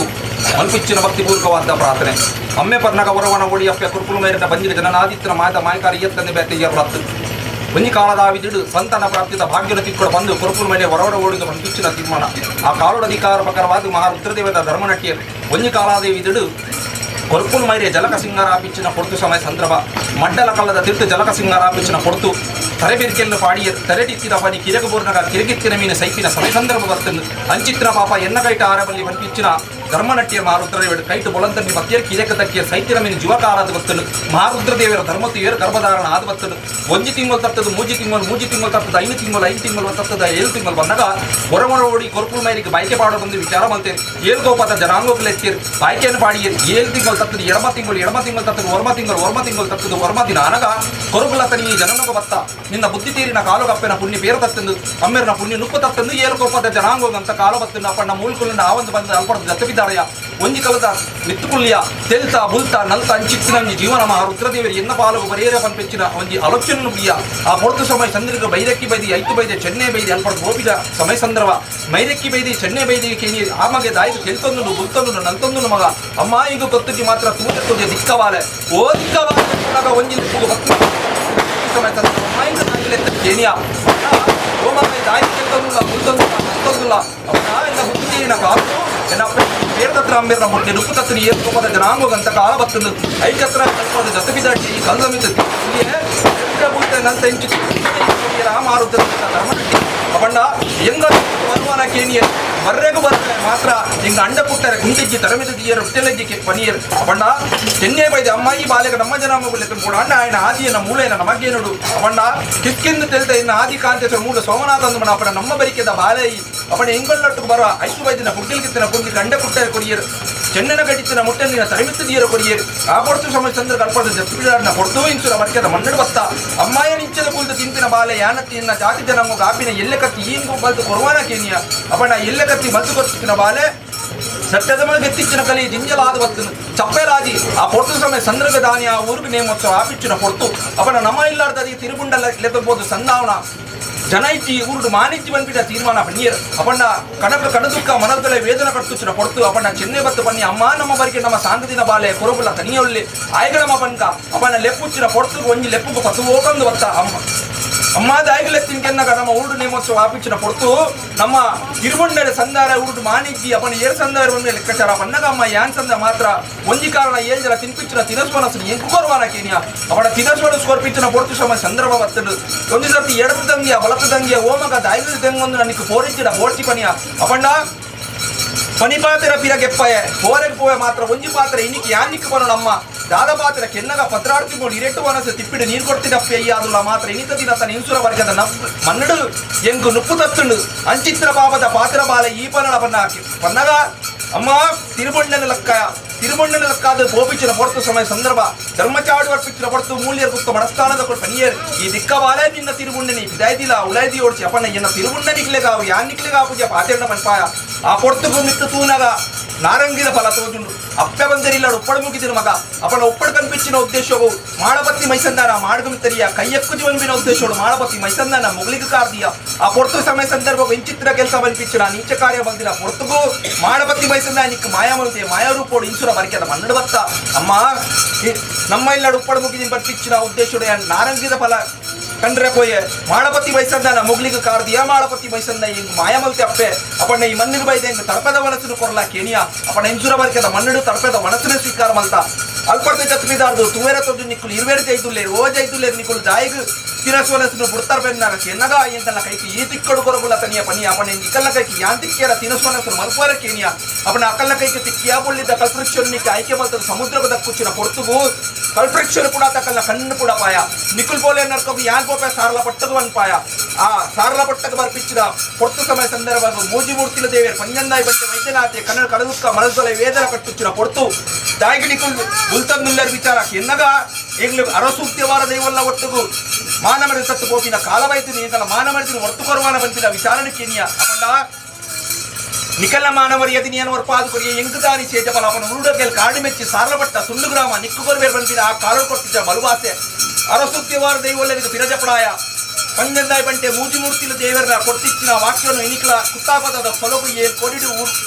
Speaker 1: ಮಲ್ಪಿಚ್ಚಿನ ಭಕ್ತಿಪೂರ್ವಕವಾದ ಪ್ರಾರ್ಥನೆ. ಅಮ್ಮೆ ಪರ್ನಗ ವರವನ ಒಳಿಯಪ್ಪ ಕುರುಕುಲು ಮೇರಿನ ಬಂಜಿನ ಜನನಾದಿತ್ಯನ ಮಾಯದ ಮಾಯಕಾರ ಇಯತ್ತಂದೆ ಬೇತೆಯ ವ್ರತ್ ಒಂಜಿ ಕಾಲದ ವಿದಿಡು ಸಂತಾನ ಪ್ರಾಪ್ತಿದ ಭಾಗ್ಯನ ತಿಕ್ಕಡ ಬಂದು ಕುರುಕುಲು ಮೇಲೆ ಹೊರವಡ ಓಡಿದ ಮಲ್ಪಿಚ್ಚಿನ ತೀರ್ಮಾನ. ಆ ಕಾಲೋಡ ಅಧಿಕಾರ ಪ್ರಕಾರವಾದ ಮಹಾರುದ್ರದೇವದ ಧರ್ಮನಟಿಯರು ಒಂಜಿ ಕಾಲಾದ ವಿದಿಡು ಕೊರ್ಪುಲ್ ಮೈರೆ ಜಲಕ ಸಿಂಗಾರಾಪಿಚ್ಚಿನ ಪೊರ್ತು ಸಮಯ ಸಂದರ್ಭ ಮಡ್ಡಲ ಕಲ್ಲದ ತಿರ್ತು ಜಲಕ ಸಿಂಗಾರಾಪಿಚ್ಚಿನ ಪೊರ್ತು ತರೆಬೆರಿಕೆಯನ್ನು ಪಾಡಿಯ ತರೆಟಿತ್ತಿದ ಪನಿ ಕಿರಗಬೂರ್ನಗ ಕಿರಗಿತ್ತಿನ ಮೀನ ಸೈಪಿನ ಸಮಯ ಸಂದರ್ಭ ಬರ್ತಂದು ಅಂಚಿತ್ರ ಪಾಪ ಎನ್ನ ಕೈಟ ಆರಬಲ್ಲಿ ಮಲ್ಪಿಚ್ಚಿನ ಧರ್ಮನಟ್ಟಿಯ ಮಹಾರುದ್ರದೇವರು ಕೈಟು ಬೊಲಂತಣ್ಣಿ ಬತ್ತಿಯರ್ ಕಿರಕ ತಕ್ಕಿಯ ಸೈತಿನ ಮೀನು ಜೀವಕಾರಾದ ಬತ್ತನು ಮಹಾರುದ್ರದೇವರ ಧರ್ಮತಿಯರ್ ಗರ್ಭಧಾರಣ ಆದ ಬತ್ತನು. ಒಂಜಿ ತಿಂಗಳು ತತ್ತದು, ಮೂಜಿ ತಿಂಗಳು, ಮೂಜಿ ತಿಂಗಳು ತತ್ತದ, 5 ತಿಂಗಳು, 5 ತಿಂಗಳು ತತ್ತದ, 7 ತಿಂಗಳು ಬಂದಾಗ ಹೊರಮೊರ ಓಡಿ ಕೊರ್ಪುಲ್ ಮೈರಿಗೆ ಬಾಯ್ಕೆ ಪಾಡೋ ಬಂದು ವಿಚಾರ ಮಾಡ್ತೇನೆ. ಏಳು ಗೋಪಾತ ಜನಾಂಗೋಗ್ಲೆತ್ತೀರ್ ಬಾಯ್ಕೆಯನ್ನು ಪಾಡಿಯರ್. 7 ತಿಂಗಳು ತತ್ತದು, ಎಡಮ ತಿಂಗಳು, ಎಡಮ ತಿಂಗಳು ತತ್ತದು, ಒರ್ಮ ತಿಂಗಳು, ಒರ್ಮ ತಿಂಗಳು ತತ್ತದು, ಒರ್ಮ ದಿನ ಅನಗ ಕೊರುಗುಲ ತನಿ ಜನನೊಗ ಬತ್ತ ನಿನ್ನ ಬುದ್ಧಿ ತೀರಿನ ಕಾಲುಗಪ್ಪೆನ ಪುಣ್ಯ ಪೇರು ತತ್ತಂದು ಅಮ್ಮೆರ್ನ ಪುಣ್ಯ ನುಪ್ಪು ತತ್ತಂದು ಏಳು ಕೋಪದ ಜನಾಂಗೋಗಂತ ಕಾಲು ಬತ್ತಂದು ಅಪ್ಪಣ್ಣ ಮೂಲ್ಕುಲಿನ ಆವಂದು ಬಂದ ಅಲ್ಪಡದ ಜತ್ತಬಿದ್ದಾರೆಯ ಒಂಜಿ ಕಲದ ಮಿತ್ತುಕುಳ್ಳಿಯ ತೆಲ್ತ ಬುಲ್ತ ನಲ್ತ ಅಂಚಿತ್ತಿನ ಜೀವನ ಮಹಾ ರುದ್ರದೇವರು ಎನ್ನ ಪಾಲಗು ಬರಿಯರ ಪನ್ಪೆಚ್ಚಿನ ಒಂಜಿ ಆಲೋಚನೆ ಬಿಯ. ಆ ಪೊರ್ತು ಸಮಯ ಚಂದ್ರಿಗ ಬೈರಕ್ಕಿ ಬೈದಿ ಐತು ಬೈದೆ ಚೆನ್ನೆ ಬೈದಿ ಅಲ್ಪಡದ ಗೋಪಿದ ಸಮಯ ಸಂದರ್ಭ ಮೈರಕ್ಕಿ ಬೈದಿ ಚೆನ್ನೆ ಬೈದಿ ಕೇನಿ ಆ ಮಗೆ ದಾಯಿಗೆ ತೆಲ್ತೊಂದು ಬುಲ್ತೊಂದು ನಲ್ತೊಂದು ಮಗ ಅಮ್ಮ ಈಗ ಕೊತ್ತುಜಿ ಮಾತ್ರ ತೂತೆ ದಿಕ್ಕವಾಲೆ ಓ ದಿಕ್ಕವಾಲೆ ಒಂಜಿ ಸಮಯ ಸಂದರ್ಭ ಅಮ್ಮ ಕೇನಿಯ ಓ ಮಗ ದಾಯಿ ತೆಲ್ತೊಂದುಲ್ಲ ಬುಲ್ತೊಂದುಲ್ಲ ನಲ್ತೊಂದುಲ್ಲ ಅಮ್ಮ ಎನ್ನ ಬುದ್ಧಿ ಕಾಲು ಎನ್ನ పేరుతత్ర అమ్మేర్న ముట్టి నుప్పు తత్తుని ఏసుకోపద జనాంగోగంత కాల బత్తుంది ఐకత్ర కల్పద జతపిదాటి కల్దమిత నల్త ఇంచు మారుద్ర ಧರ್ಮనಟ್ಟಿ ಅಪಂಡ ಎಂಗ வருவாನ ಕೇನಿಯರ್ ಬರ್ರೆಗು ಬರ್ರೆ ಮಾತ್ರ ಹಿಂಗ ಅಂಡ ಪುಟ್ಟರೆ ಕುಂಟೆಜ್ಜಿ ತರಮಿತ ದಿಯರ್ ರೊಟ್ಟೆಲೆಜ್ಜಿ ಪನಿಯರ್. ಅಪಂಡ ಚೆನ್ನೆ ಬೈದೆ ಅಮ್ಮಾಯಿ ಬಾಲೆಗ ನಮ್ಮ ಜನಾಂಗಗಳು ಕೂಡ ಅಣ್ಣ ఆయన ಆದಿಯನ ಮೂಲೆಯನ ನಮಗೇನುಡು. ಅಪಂಡ ಕಿಕ್ಕಿಂದು ತೆಲ್ತ ಇನ್ನ ಆದಿ ಕಾಂತೇಶ್ವರ ಮೂಲ ಸೋಮನಾಥ ಅಂದು ಅಪಣ ನಮ್ಮ ಬರಿಕೆದ ಬಾಲೆಯಿ ಅಪಣ ಎಂಗೊಳ್ಳಟ್ಟು ಬರುವ ಐದು ಬೈದಿನ ಪುಟ್ಟಿಲ್ಕಿತ್ತಿನ ಪುಂಡಿ ಗಂಡ ಪುಟ್ಟರೆ ಕೊರಿಯರ್ ಚೆನ್ನನ ಕಡಿತಿನ ಮುಟ್ಟೆನ ತರಮಿತ ದಿಯರ ಕೊರಿಯರ್. ಆ ಪೊಡ್ತು ಸಮಯ ಚಂದ್ರ ಕಲ್ಪದ ಜಪ್ಪಿಡಾಡಿನ ಪೊಡ್ತು ಇಂಚುರ ಬರಿಕೆದ ಮಣ್ಣಡು ಬತ್ತ ಅಮ್ಮಾಯ ನಿಂಚದ ಕುಲ್ದು ತಿಂತಿನ ಬಾಲೆ ಯಾನತ್ತಿ ಇನ್ನ ಜಾತಿ ಜನಾಂಗ ಆಪಿನ ಎಲ್ಲೆ ಕತ್ತಿ ಈಂಗು ಬಲ್ತು ಕೊರವಾನ ಕೇನಿಯ. ಅಪಣ ಎಲ್ಲೆ ಕತ್ತಿ ಬಲ್ತು ಕೊರ್ತಿನ ಬಾಲೆ ಸತ್ಯದ ಮೇಲೆ ಗೆತ್ತಿಚ್ಚಿನ ಕಲಿ ಜಿಂಜಲಾದ ಬತ್ತನು ಚಪ್ಪೆಲಾಜಿ ಆ ಪೊರ್ತು ಸಮಯ ಸಂದ್ರಗ ದಾನಿ ಆ ಊರಿಗೆ ನೇಮೋತ್ಸವ ಆಪಿಚ್ಚಿನ ಪೊರ್ತು ಅಪಣ ನಮ ಇಲ್ಲಾರ್ದದಿ ತಿರುಗುಂಡಲ್ಲ ಲೆತ್ತಬೋದು ಸಂದಾವನ ಜನ ಇಚ್ಚಿ ಊರುಡು ಮಾನಿಚ್ಚಿ ಬಂದ್ಬಿಟ್ಟ ತೀರ್ಮಾನ ಪನ್ನೀರ್. ಅಪಣ್ಣ ಕಣಕ ಕಣದುಕ್ಕ ಮನದಲ್ಲೇ ವೇದನ ಕಟ್ಟುಚ್ಚಿನ ಪೊರ್ತು ಅಪಣ್ಣ ಚೆನ್ನೆ ಬತ್ತು ಬನ್ನಿ ಅಮ್ಮ ನಮ್ಮ ಬರಿಗೆ ನಮ್ಮ ಸಾಂಗದಿನ ಬಾಲೆ ಕೊರಬುಲ್ಲ ತನಿಯೊಳ್ಳಿ ಆಯ್ಗಳಮ್ಮ ಪನ್ಕ ಅಪಣ್ಣ ಲೆಪ್ಪುಚ್ಚಿನ ಪೊರ್ತು ಒಂಜಿ ಲೆಪ್ಪುಗು ಪತ್ತು ಓಕಂದು ಬತ್ತ ಅಮ್ಮ ಅಮ್ಮ ದಾಯಿಗಲೆತ್ತಿನ ನಮ್ಮ ಊರುಡು ನೇಮೋತ್ಸವ ಆಪಿಚ್ಚಿನ ಪೊರ್ತು ನಮ್ಮ ತಿರುವಂಡರೆ ಸಂದಾರ ಊರುಡು ಮಾನಿಜ್ಜಿ ಅಪನ ಏರ್ ಸಂದಾರ ಒಂದು ಲೆಕ್ಕಾಚಾರ ಪನ್ನಗ ಅಮ್ಮ ಯಾನ್ ಸಂದ ಮಾತ್ರ ಒಂಜಿ ಕಾರಣ ಏಳ್ ಜನ ತಿನ್ಪಿಚ್ಚಿನ ತಿನಸ್ವನಸು ಎಂಕು ಕೊರವಾನ ಕೇನಿಯ ಅವನ ತಿನಸ್ವನ ಸ್ಕೊರ್ಪಿಚ್ಚಿನ ಪೊರ್ತು ಸಮ ಸಂದರ್ಭ ಬತ್ತಡು ಒಂಜಿ ಸರ್ತಿ ಎಡತ ದಂಗಿಯ ಬಲತ ದಂಗಿಯ ಓಮಗ ದಾಯಿಗಲ ತೆಂಗೊಂದು ನನಗೆ ಪೋರಿಚ್ಚಿನ ಪೋರ್ಚಿ ಪನಿಯ ಅಪಣ್ಣ ಪನಿಪಾತ್ರ ಪಿರಗೆಪ್ಪಯ ಪೋರೆಗೆ ಪೋವೆ ಮಾತ್ರ ಒಂಜಿ ಪಾತ್ರ ಇನ್ನಿಕ್ಕೆ ಯಾನ್ನಿಕ್ ಬರೋಣ ಅಮ್ಮ ದಾದ ಪಾತ್ರ ಕೆನ್ನಗ ಪತ್ರಾಡ್ತಿಕೊಂಡು ಇರೆಟ್ಟು ವನಸು ತಿಪ್ಪಿಡು ನೀರು ಕೊಡ್ತಿದಪ್ಪೆ ಅಯ್ಯಾದುಲ್ಲ ಮಾತ್ರ ಇನಿತ ದಿನ ತನ್ನ ಇನ್ಸುರ ವರ್ಗದ ಮನ್ನಡು ಎಂಕು ನುಪ್ಪು ತತ್ತುಂಡು ಅಂಚಿತ್ರ ಪಾಪದ ಪಾತ್ರ ಬಾಲ ಈ ಪನ್ನಡ ಪನ್ನ ಹಾಕಿ ಪನ್ನಗ ಅಮ್ಮ ತಿರುಬಣ್ಣನ ಲಕ್ಕ ತಿರುಬಣ್ಣನ ಲಕ್ಕಾದ ಪೋಪಿಚ್ಚಿನ ಪೊರ್ತು ಸಮಯ ಸಂದರ್ಭ ಧರ್ಮಚಾಡು ಅರ್ಪಿಚ್ಚಿನ ಪೊರ್ತು ಮೂಲ್ಯರ್ ಕುತ್ತ ಮಡಸ್ಥಾನದ ಕೊಟ್ಟು ಪನಿಯರ್ ಈ ದಿಕ್ಕವಾಲೆ ನಿನ್ನ ತಿರುಬುಣ್ಣನಿ ಬಿದಾಯ್ದಿಲ್ಲ ಉಲಾಯ್ದಿ ಓಡ್ಸಿ ಅಪ್ಪಣ್ಣ ಎನ್ನ ತಿರುಬುಣ್ಣನಿಕ್ಲೆಗಾವು ಯಾನ್ನಿಕ್ಲೆಗಾ ಪೂಜೆ ಪಾತೆಣ್ಣ ಪನ್ಪಾಯ ಆ ಪೊರ್ತುಗು ಮಿತ್ತು ತೂನಗ ನಾರಂಗಿದ ಫಲ ತೋಜುಂಡು ಅಪ್ಪೆ ಬಂದರಿಲ್ಲ ಉಪ್ಪಡು ಮುಗಿದಿನ ಮಗ ಅಪ್ಪನ ಉಪ್ಪಡು ಕನ್ಪಿಚ್ಚಿನ ಉದ್ದೇಶವು ಮಾಳಪತ್ತಿ ಮೈಸಂದಾನ ಮಾಡ್ಗುಮಿತರಿಯ ಕೈಯಕ್ಕು ಜೀವನ್ಬಿನ ಉದ್ದೇಶಗಳು ಮಾಳಪತ್ತಿ ಮೈಸಂದಾನ ಮುಗುಳಿಗೆ ಕಾರ್ದಿಯ ಆ ಪೊರ್ತು ಸಮಯ ಸಂದರ್ಭ ವಿಚಿತ್ರ ಕೆಲಸ ಬಲ್ಪಿಚ್ಚಿನ ನೀಚ ಕಾರ್ಯ ಬಂದಿನ ಪೊರ್ತುಗು ಮಾಳಪತ್ತಿ ಮೈಸಂದಾನ ನಿಕ್ ಮಾಯ ಮಲ್ತೆ ಮಾಯಾರೂಪೋಡು ಇನ್ಸುರ ಬರಿಕೆದ ಮನ್ನಡು ಬತ್ತ ಅಮ್ಮ ನಮ್ಮ ಇಲ್ಲ ಉಪ್ಪಡು ಮುಗಿದಿನ ಬರ್ಪಿಚ್ಚಿನ ಉದ್ದೇಶಗಳು ನಾರಂಗಿದ ಫಲ ಕಂಡ್ರೆ ಪೋಯೆ ಮಾಳಪತಿ ಮೈಸಂದಾನ ಮುಗ್ಲಿಗೆ ಕಾರ್ದಿಯ ಮಾಳಪತಿ ಮೈಸಂದ ಹಿಂಗ್ ಮಾಯಮಲ್ತೆ ಅಪ್ಪೆ ಅಪ್ಪಣ್ಣ ಈ ಮಣ್ಣಿಗೆ ಬೈದೆ ಹಿಂಗ್ ತಡಪದ ವನಸನ್ನು ಕೊರಲ ಕೇನಿಯ ಅಪ್ಪಣ್ಣ ಇಂಸುರ ಬರಿಕೆದ ಮಣ್ಣು ತಡಪದ ವನಸನ್ನು ಸ್ವೀಕಾರ ಮಲ್ತ ಅಲ್ಪಡ್ತ ಚತ್ರಿದಾರ್ದು ತುವೇರ ತೊಜು ನಿಕ್ಕುಲು ಇರುವೇರು ಜೈದುಲ್ಲೇರು ಓ ಜೈದುಲ್ಲೇರು ನಿಕ್ಕುಲು ಜಾಯಿಗ್ ತಿನಸುವನಸನ್ನು ಬುಡ್ತಾರ ಬೆನ್ನಾಗ ಕೆನ್ನಗ ಎಂಕಲ್ಲ ಕೈకి ಈ ತಿಕ್ಕಡು ಕೊರಗುಲ ತನಿಯ ಪನಿಯ ಅಪ್ಪಣ್ಣ ಇಕ್ಕಲ್ಲ ಕೈకి ಯಾನ್ ತಿಕ್ಕಿಯರ ತಿನಸುವನಸನ್ನು ಮಲ್ಪುವರ ಕೇನಿಯ ಅಪ್ಪಣ್ಣ ಅಕ್ಕಲ್ಲ ಕೈకి ತಿಕ್ಕಿಯ ಬೊಳ್ಳಿದ್ದ ಕಲ್ಪವೃಕ್ಷನಿಕ್ಕೆ ಆಯ್ಕೆ ಮಲ್ತದ ಸಮುದ್ರದ ದಕ್ಕುಚ್ಚಿನ ಪೊರ್ತುಗು ಕಲ್ಪವೃಕ್ಷನು ಕೂಡ ತಕಲ್ಲ ಕಣ್ಣು ಕೂಡ ಪಾಯ ನಿಕ್ಕುಲ್ ಪೋಲೆ ನರ್ಕಗು ಯಾನ್ ಪೋಪೆ ಸಾರಲ ಪಟ್ಟಗು ಅನ್ಪಾಯ ಆ ಸಾರಲ ಪಟ್ಟಗ ಬರ್ಪಿಚ್ಚಿದ ಪೊರ್ತು ಸಮಯ ಸಂದರ್ಭ ಮೂಜಿ ಮೂರ್ತಿಲ ದೇವಿಯರ್ ಪಂಜಂದಾಯಿ ಬಂಟೆ ವೈದ್ಯನಾಥೆ ಕನ್ನಡ ಕಡದುಕ್ಕ ಮನಸ್ಸೊಲೆ ವೇದನ ಕಟ್ಟುಚ್ಚಿನ ಪೊರ್ತು ದಾಯಿಗೆ ನಿಕ್ಕುಲ್ ಬುಲ್ತಂದುಲ್ಲರ್ ವಿಚಾರ ಎನ್ನಗ ಎಂಗ್ಲು ಅರಸೂಕ್ತಿವಾರ ದೈವಲ್ಲ ಒಟ್ಟುಗು ಮಾನಮರಿದ ತತ್ತು ಪೋಪಿನ ಕಾಲವೈತಿನ ಎಂಕಲ ಮಾನಮರಿದಿನ ಒರ್ತು ಕೊರವಾನ ಬಂತಿನ ವಿಚಾರಣೆ ಕೇನಿಯ ಅಪಂಡ ನಿಕಲ ಮಾನವರಿಯದಿ ನಿಯನ ಒರ್ಪಾದು ಕೊರಿಯ ಎಂಕುದಾನಿ ಸೇಜಬಲ ಅವನ ಉರುಡಗೆಲ್ ಕಾಡು ಮೆಚ್ಚಿ ಸಾರಲಪಟ್ಟ ತುಂಡು ಗ್ರಾಮ ನಿಕ್ಕು ಕೊರಬೇರ್ ಬಂದಿನ ಆ ಕಾಳು ಕೊಟ್ಟಿದ್ದ ಮಲುವಾಸೆ ಅರಸುತ್ಯವಾರ ದೈವಲ್ಲರಿಗೆ ಪಿರಜಪಡಾಯ ಪಂಜಂದಾಯಿ ಬಂಟೆ ಮೂಜಿ ಮೂರ್ತಿಲ ದೇವರ ಕೊಡ್ತಿಚ್ಚಿನ ವಾಕ್ಯವನ್ನು ಎನಿಕ್ಲ ಕುತ್ತಾಪದದ ಸೊಲಗು ಏಲ್ ಕೊಡಿಡು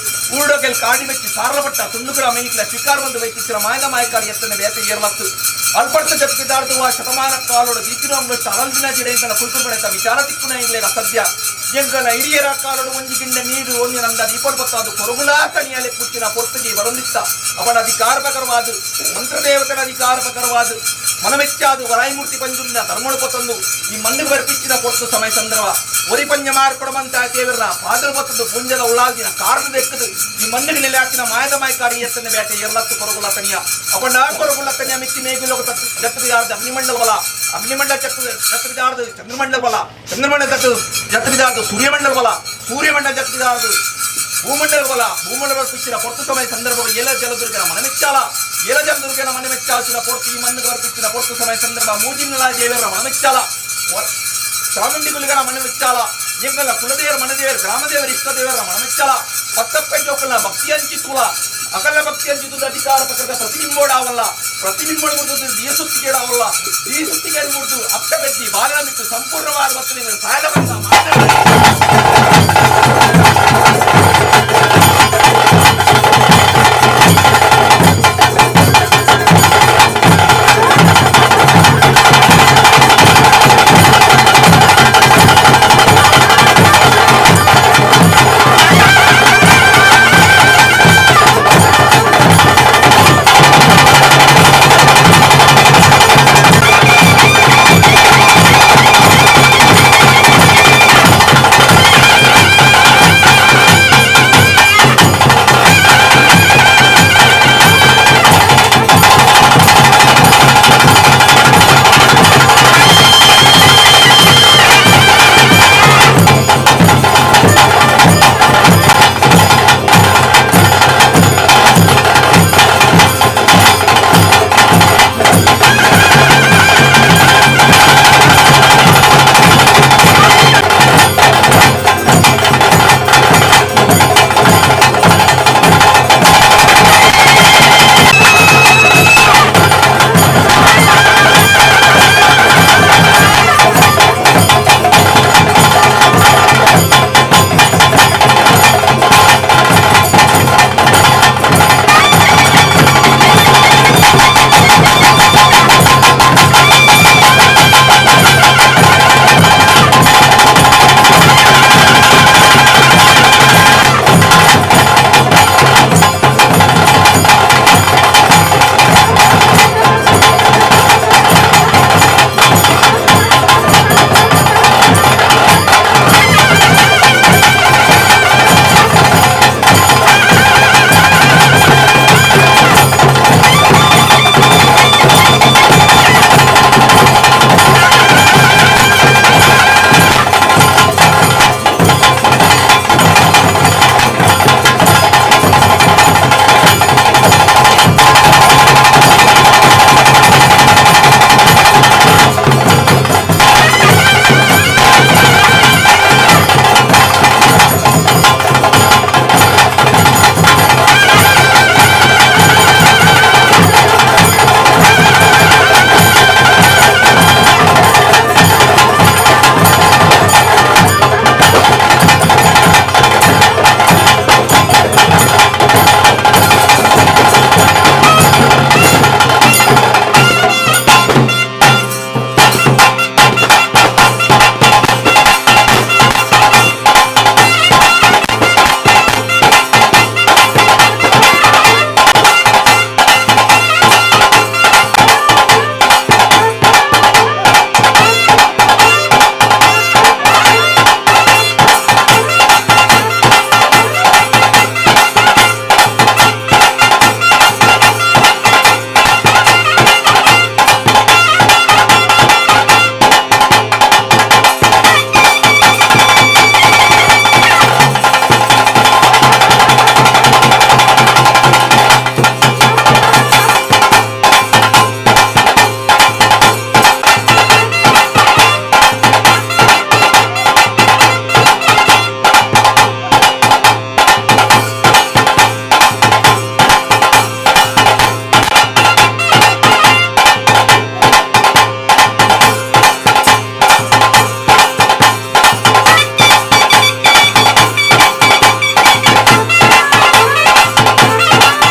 Speaker 1: ಊರುಡಗೆಲ್ ಕಾಡಿ ಮೆಚ್ಚಿ ಸಾರಲಪಟ್ಟ ತುಂಡು ಗ್ರಾಮ ಎನಿಕ್ಲ ಸ್ವೀಕಾರ ಬಂದು ವೈತಿಚ್ಚಿನ ಮಾಯದ ಮಾಯಕಾರಿ ಎತ್ತನ ಬೇತೆ ಏರ್ಲತ್ತು ಅಲ್ಪಡ್ತ ಜಪ್ಪಿದಾರ್ದುವ ಶತಮಾನ ಕಾಲೋಡು ದೀತಿನೋಂಗ್ಲು ಅರಲ್ದಿನ ಜಿಡೆಯಿಂದಲ ಕುಲ್ಕುಲ್ ವಿಚಾರ ತಿಕ್ಕುನ ಇಂಗ್ಲೇಗ ಸದ್ಯ ಎಂಗನ ಹಿರಿಯರ ಕಾಲೋಡು ಒಂಜಿ ಗಿಂಡ ನೀರು ಒಂಜಿ ನಂದ ದೀಪಡ್ ಬತ್ತಾದು ಕೊರಗುಲಾ ಕಣಿಯಲೆ ಪುಚ್ಚಿನ ಪೊರ್ತುಗೆ ಬರೊಂದಿತ್ತ ಅವನ ಅಧಿಕಾರ ಪ್ರಕಾರವಾದ ಮಂತ್ರದೇವತನ ಅಧಿಕಾರ ಪ್ರಕಾರವಾದ
Speaker 3: ಮನಮೆಚ್ಚಾದು ವರಾಯಿಮೂರ್ತಿ ಪಂಜುರ್ಲಿನ ಧರ್ಮಳು ಪತ್ತೊಂದು ಈ ಮಣ್ಣಿಗೆ ಬರ್ಪಿಚ್ಚಿನ ಪೊರ್ತು ಸಮಯ ಸಂದರ್ಭ ಒರಿ ಪಂಜ ಮಾರ್ಕೊಡಮಂತ ದೇವರ ಪಾದಲು ಬತ್ತದು ಪುಂಜದ ಉಳ್ಳಾಲ್ದಿನ ಕಾರಣ ದೆಕ್ಕದು ಈ ಮಣ್ಣಿಗೆ ನೆಲೆ ಹಾಕಿನ ಮಾಯದ ಮಾಯಕಾರಿ ಎತ್ತನ ಬೇಟೆ ಎರಲತ್ತು ಕೊರಗುಲ ತನಿಯ ಅಪಂಡ ಕೊರಗುಲ ತನಿಯ ಮಿತ್ತಿ ಮೇಗಿಲೋಕ ಜತ್ತುಬಿದಾರ್ದ ಅಗ್ನಿಮಂಡಲ ಬಲ, ಅಗ್ನಿಮಂಡಲ ಜತ್ತುಬಿದಾರ್ದ ಚಂದ್ರಮಂಡಲ ಬಲ, ಚಂದ್ರಮಂಡಲ ಜತ್ತುಬಿದಾರ್ದ ಸೂರ್ಯಮಂಡಲ ಬಲ, ಸೂರ್ಯಮಂಡಲ ಜತ್ತುಬಿದಾರ್ದ ಭೂಮಂಡಲ ಬಲ, ಭೂಮಂಡಲ ಬರ್ಪಿಚ್ಚಿನ ಪೊರ್ತು ಸಮಯ ಸಂದರ್ಭ ಏಲ ಜಲದುರ್ಗನ ಮನಮೆಚ್ಚಾಲ, ಏಲ ಜಲದುರ್ಗನ ಮನಮೆಚ್ಚಾಲ್ಸಿನ ಪೊರ್ತು ಈ ಮಣ್ಣಿಗೆ ಬರ್ಪಿಚ್ಚಿನ ಪೊರ್ತು ಸಮಯ ಸಂದರ್ಭ ಮೂಜಿನ್ನಲ ದೇವರ ಮನಮೆಚ್ಚಾಲ, ಚಾಮುಂಡಿ ಗುಲಿಗನ ಮನಮೆಚ್ಚಾಲ, ಎಂಗಲ ಕುಲದೇವರ ಮನದೇವರ ಗ್ರಾಮದೇವರ ಇಷ್ಟದೇವರ ಮನಮೆಚ್ಚಾಲ, ಪತ್ತಪ್ಪೆ ಜೋಕಲ್ನ ಭಕ್ತಿ ಅಂಚಿತುಲ ಅಕಲ ಭಕ್ತಿ ಅಂಚಿತುದ ಅಧಿಕಾರ ಪತ್ರದ ಪ್ರತಿಬಿಂಬೋಡಾವಲ್ಲ, ಪ್ರತಿಬಿಂಬೋಡು ಮುರಿದು ದಿಯಸುತ್ತಿಗೇಡಾವಲ್ಲ, ದಿಯಸುತ್ತಿಗೇಡು ಮುರಿದು ಅಪ್ಪ ಬೆದ್ದಿ ಬಾಲನ ಬಿಟ್ಟು ಸಂಪೂರ್ಣವಾದ ಮತ್ತು ಸಾಯದ ಬಂದ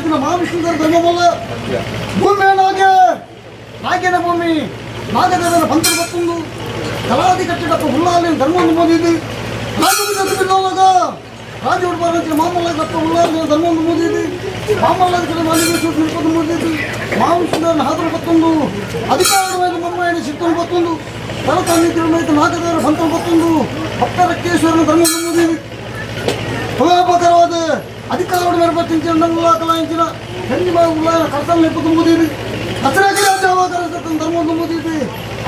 Speaker 4: ನೆಲೆಯಾತಿನ ಮಹಾವಿಷ್ಣು ಧರ್ಮವಲ್ಲ ಭೂಮಿ ನಾಗೆ ನಾಗೇನ ಭೂಮಿ ನಾಗದೇವನ ಪಂತರು ಬತ್ತೊಂದು ಕಲಾದಿ ಕಟ್ಟಿಡಪ್ಪ ಹುಲ್ಲಾಲಿನ ಧರ್ಮವನ್ನು ಮೋದಿದ್ದು ರಾಜ ಬಿಲ್ಲೋವಾಗ ರಾಜ ಉಡ್ಬಾರಂಚಿನ ಮಾಮಲ್ಲಪ್ಪ ಹುಲ್ಲಾಲಿನ ಧರ್ಮವನ್ನು ಮೋದಿದ್ದು ಮಾಮಲ್ಲಾದ ಕಡೆ ಮಾಲಿಗೆ ಸೂಟ್ ನಿಲ್ಪದು ಮೋದಿದ್ದು ಮಹಾವಿಷ್ಣುದೇವನ ಹಾದರು ಬತ್ತೊಂದು ಅಧಿಕಾರವಾದ ಮಮ್ಮಾಯನ ಸಿಟ್ಟನ್ನು ಬತ್ತೊಂದು ತಲತಾನಿದ್ರಮೈತ ನಾಗದೇವರ ಪಂತರು ಬತ್ತೊಂದು ಭಕ್ತರಕ್ಕೇಶ್ವರನ ಧರ್ಮವನ್ನು ಮೋದಿದ್ದು ಪ್ರಲಾಪಕರವಾದ ಅಧಿಕಾರವನ್ನು ಮೇಲ್ಪಟ್ಟಿಂಚಿನ ಉಲ್ಲಾಕಲಾಂಚಿನ ಹೆಣ್ಣು ಉಲ್ಲಾ ಕರ್ತನ ನಿಪ್ಪು ಮುಗಿದಿದೆ ಹಸಿರಾಗಿ ಧರ್ಮವನ್ನು ಮುಗಿದಿದೆ